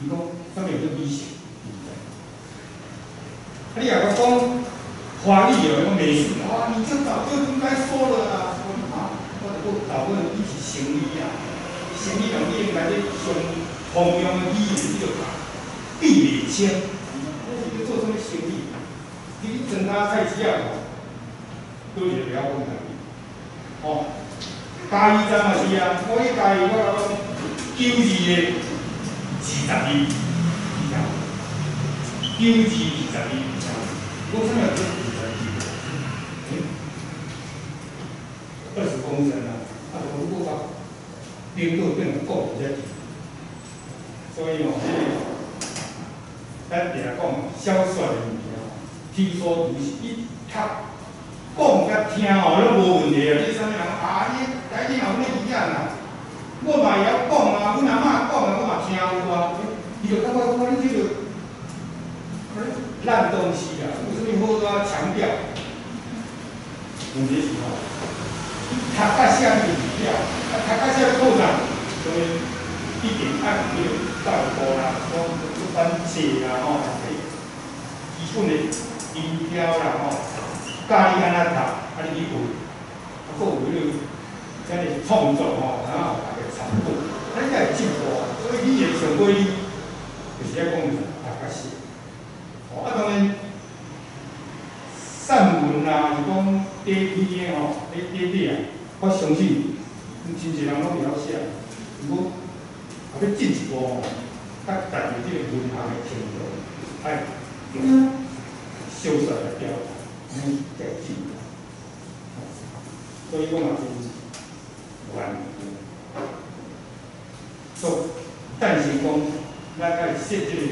伊講啥物叫做米色？伊毋知。啊，你若閣講華語哦，伊講袂順，啊，你這早就應該說了啦。我講啊，我就閣老問你是生理啊，生理人你應該咧上通用的語言，你就記袂清。你是咧做啥物生理？你去莊仔菜市仔吼，佗一個袂曉講台語。吼，加油站嘛是啊，我去加油，我共講92-22，你聽無？92-22，你聽無？我啥物叫22？20公升啊，啊，就講我甲領導變成講遮濟，所以吼，這個咱定講小說的物件，聽說讀寫，你讀講佮聽吼攏無問題啊！你啥物人啊？你台語嘛有呢字仔啦，我嘛會曉講啊，阮阿嬤講的我嘛聽有啊。伊就感覺講你這個爛東西啊，有啥物好啊強調？問題是吼，你讀佮寫你就袂曉，啊讀佮寫要考啥？所以一定愛有彼個教育部啦，講款册啦吼，基本的音标啦吼，教你按怎读，啊你去学，啊，阁有彼个遮个创作吼，然后大家参考，咱才会进步。所以语言上尾，就是爱讲读甲写。哦，啊当然，散文啦，是讲短篇的吼，咧短短啊，我相信真济人拢会晓写。毋过，啊欲进一步吼，较达到这个文学的程度，爱用小说来表达，按呢才会进步。所以我嘛真愿意，做赞成讲，咱爱设这个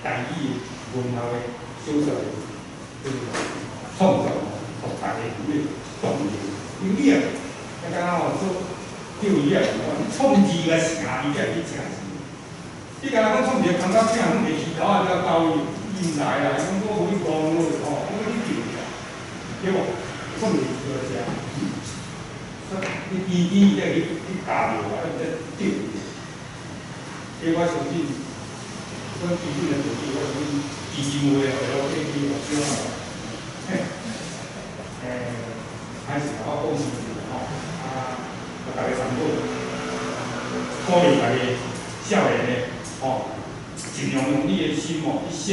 台语的文学的小说的这个创作，予大家有咧动力。因为你啊，敢若吼做钓鱼仔，你创字甲成，伊才会去食字。你敢若讲创一个空壳饼，拢袂鱼头仔了勾伊，伊毋来啦，伊讲我无去讲落吼，我去钓鱼啊，对无？创一个字来食，你甜甜伊才去加料啊，你才钓鱼。这我相信，阮基本的道理，我相信基金会会晓去去学少啊。嘿，还是我讲实在吼，啊，大家参考，鼓励大家少年的吼，尽量用你的心哦去写，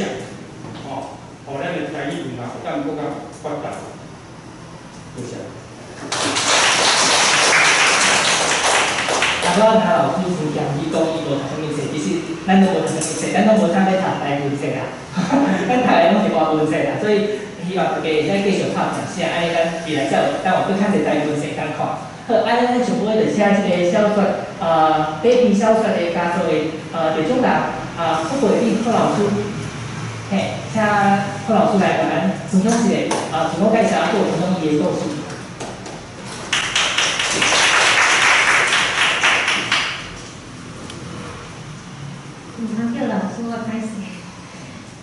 吼，予咱的台语文学会当阁较发达。多谢。啊，我谭老师真谦虚讲伊无读啥物册，其实咱拢无读啥物册，咱拢无啥咧读台文册啦，咱读的拢是外文册啦，所以希望大家会使继续拍拼写，按呢咱未来才有，咱有阁较济台文册通看。好，按呢咱上尾就请这个小说，短篇小说的家族的得奖人，啊，郭培敏郭老师，嘿，请郭老师来共咱分享一下，自我介绍，阁有分享伊的故事。毋通叫老师，我歹势。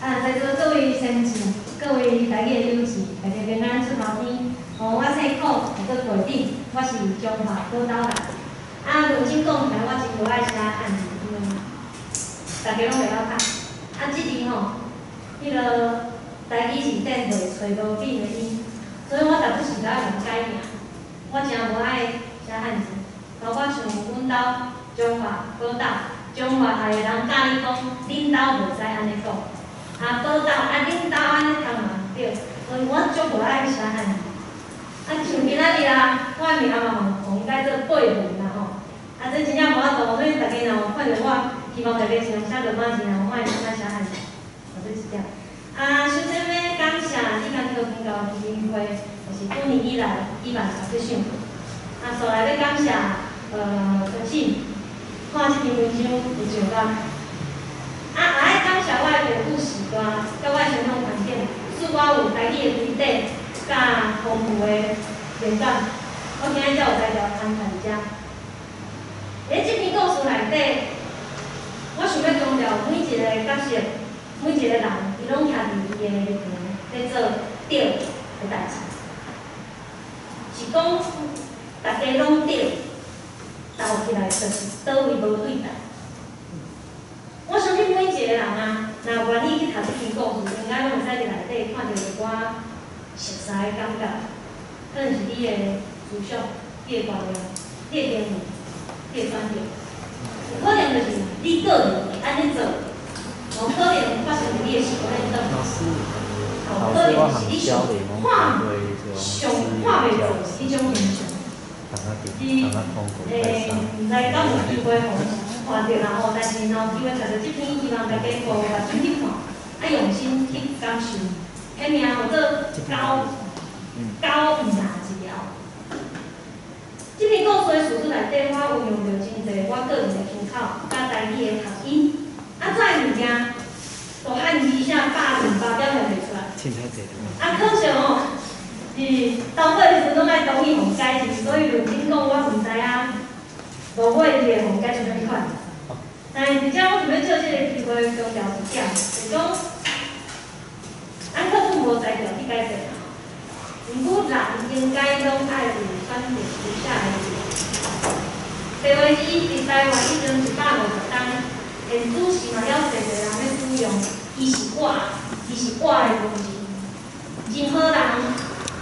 啊，在座各位先生、各位台语的友士，大家平安出头天。哦，我姓柯，叫做培敏，我是彰化宝岛人。啊，认真讲起来，我真无爱写汉字，因为大家拢袂晓读。啊，这字吼，彼个台语是电会揣无变的音，所以我逐不时都爱用改名。我真无爱写汉字，包括像阮兜彰化宝岛。彰化来的人教你讲，恁兜袂使按呢讲，啊宝岛啊恁兜按呢读嘛毋对，所以我足无爱写汉字。啊像今仔日啊，我的名嘛予改做贝文啦吼，啊这真正无法度，所以大家若有看著我，希望大家是用写罗马字，若有我会怎啊写汉字，哦这一点。啊，首先欲感谢李江和平教育基金会，就是几年以来举办小说赏。啊，续来欲感谢陈信。看这篇文章有上到，啊，也爱感谢我的爸母时代，佮我的成长环境，使我有台语的基底，佮丰富的灵感。我今日才有才调通徛伫遮。伫这篇故事内底，我想欲强调每一个角色，每一个人，伊拢徛伫伊的立场咧做对的代志，是讲大家拢对。斗起来就是佗位无对待。我相信每一个人啊，若愿意去读这篇故事，应该拢会使伫内底看著一寡熟似的感觉，可能是你的思想、你的观念、你的行为、你的选择，有可能就是你个人会按呢做，无可能发生伫你的生活内底。有可能是你想看上看袂做是彼种现象。伊毋知敢有机会予看著啦吼，但是若有机会读著这篇，希望大家予目睭去看，啊用心去感受。彼名号做狗狗毋若一条。这篇故事的事实内底，我运用著真济我个人的腔口，佮台语的读音，啊，这个物件，大汉字写108表现袂出来。啊，可惜吼。是投稿的时阵拢爱同意予改字，所以认真讲，我毋知影无尾字会予改成啥物款。但是伫遮我想欲借这个机会强调一点，就是讲，咱课本无才调去改变啦，毋过人应该拢爱有选择留下来的自由。白话字伫台湾已经150冬，现主时嘛了济济人咧使用。用，伊是我，伊是我的文字。任何人、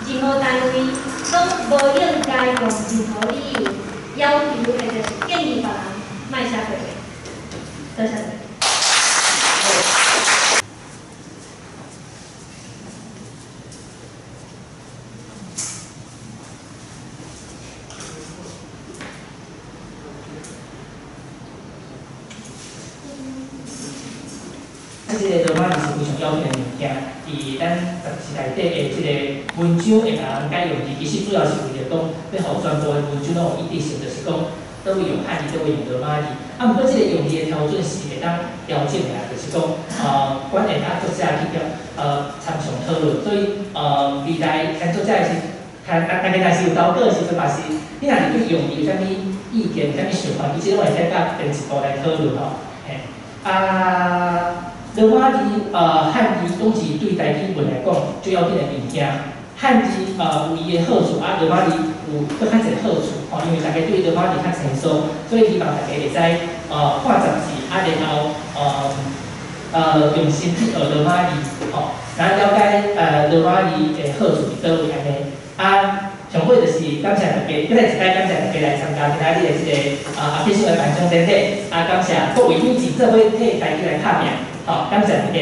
任何单位，拢无应该用任何理由要求或者是建议别人莫写白话。多谢。这个罗马字是非常要紧的物件，伫咱杂志内底的这个文章会共人改用字，其实主要是为著讲，欲予全部的文章拢有一致性，就是讲，佗位用汉字，佗位用罗马字。啊，毋过这个用字的调整是会当调整的啦，就是讲，阮会当作者去调，参详讨论。所以，未来看作者是，看大家若是有投稿的时阵嘛是，你若是对用字有啥物意见、有啥物想法，其实拢会使佮编辑部来讨论吼。嘿，啊。罗马字、汉字拢是对台语文来讲最要紧的物件。汉字有伊的好处，啊，罗马字有阁较济好处吼，因为大家对罗马字较生疏，所以希望大家会使看杂志，啊，然后用心去学罗马字吼，然后了解罗马字的好处伫佗位按呢。啊，上尾就是感谢大家，阁来一摆感谢大家来参加今仔日的这个阿克奖的颁奖典礼，啊，感谢各位友情做伙替台语来拍拼。好，感谢大家。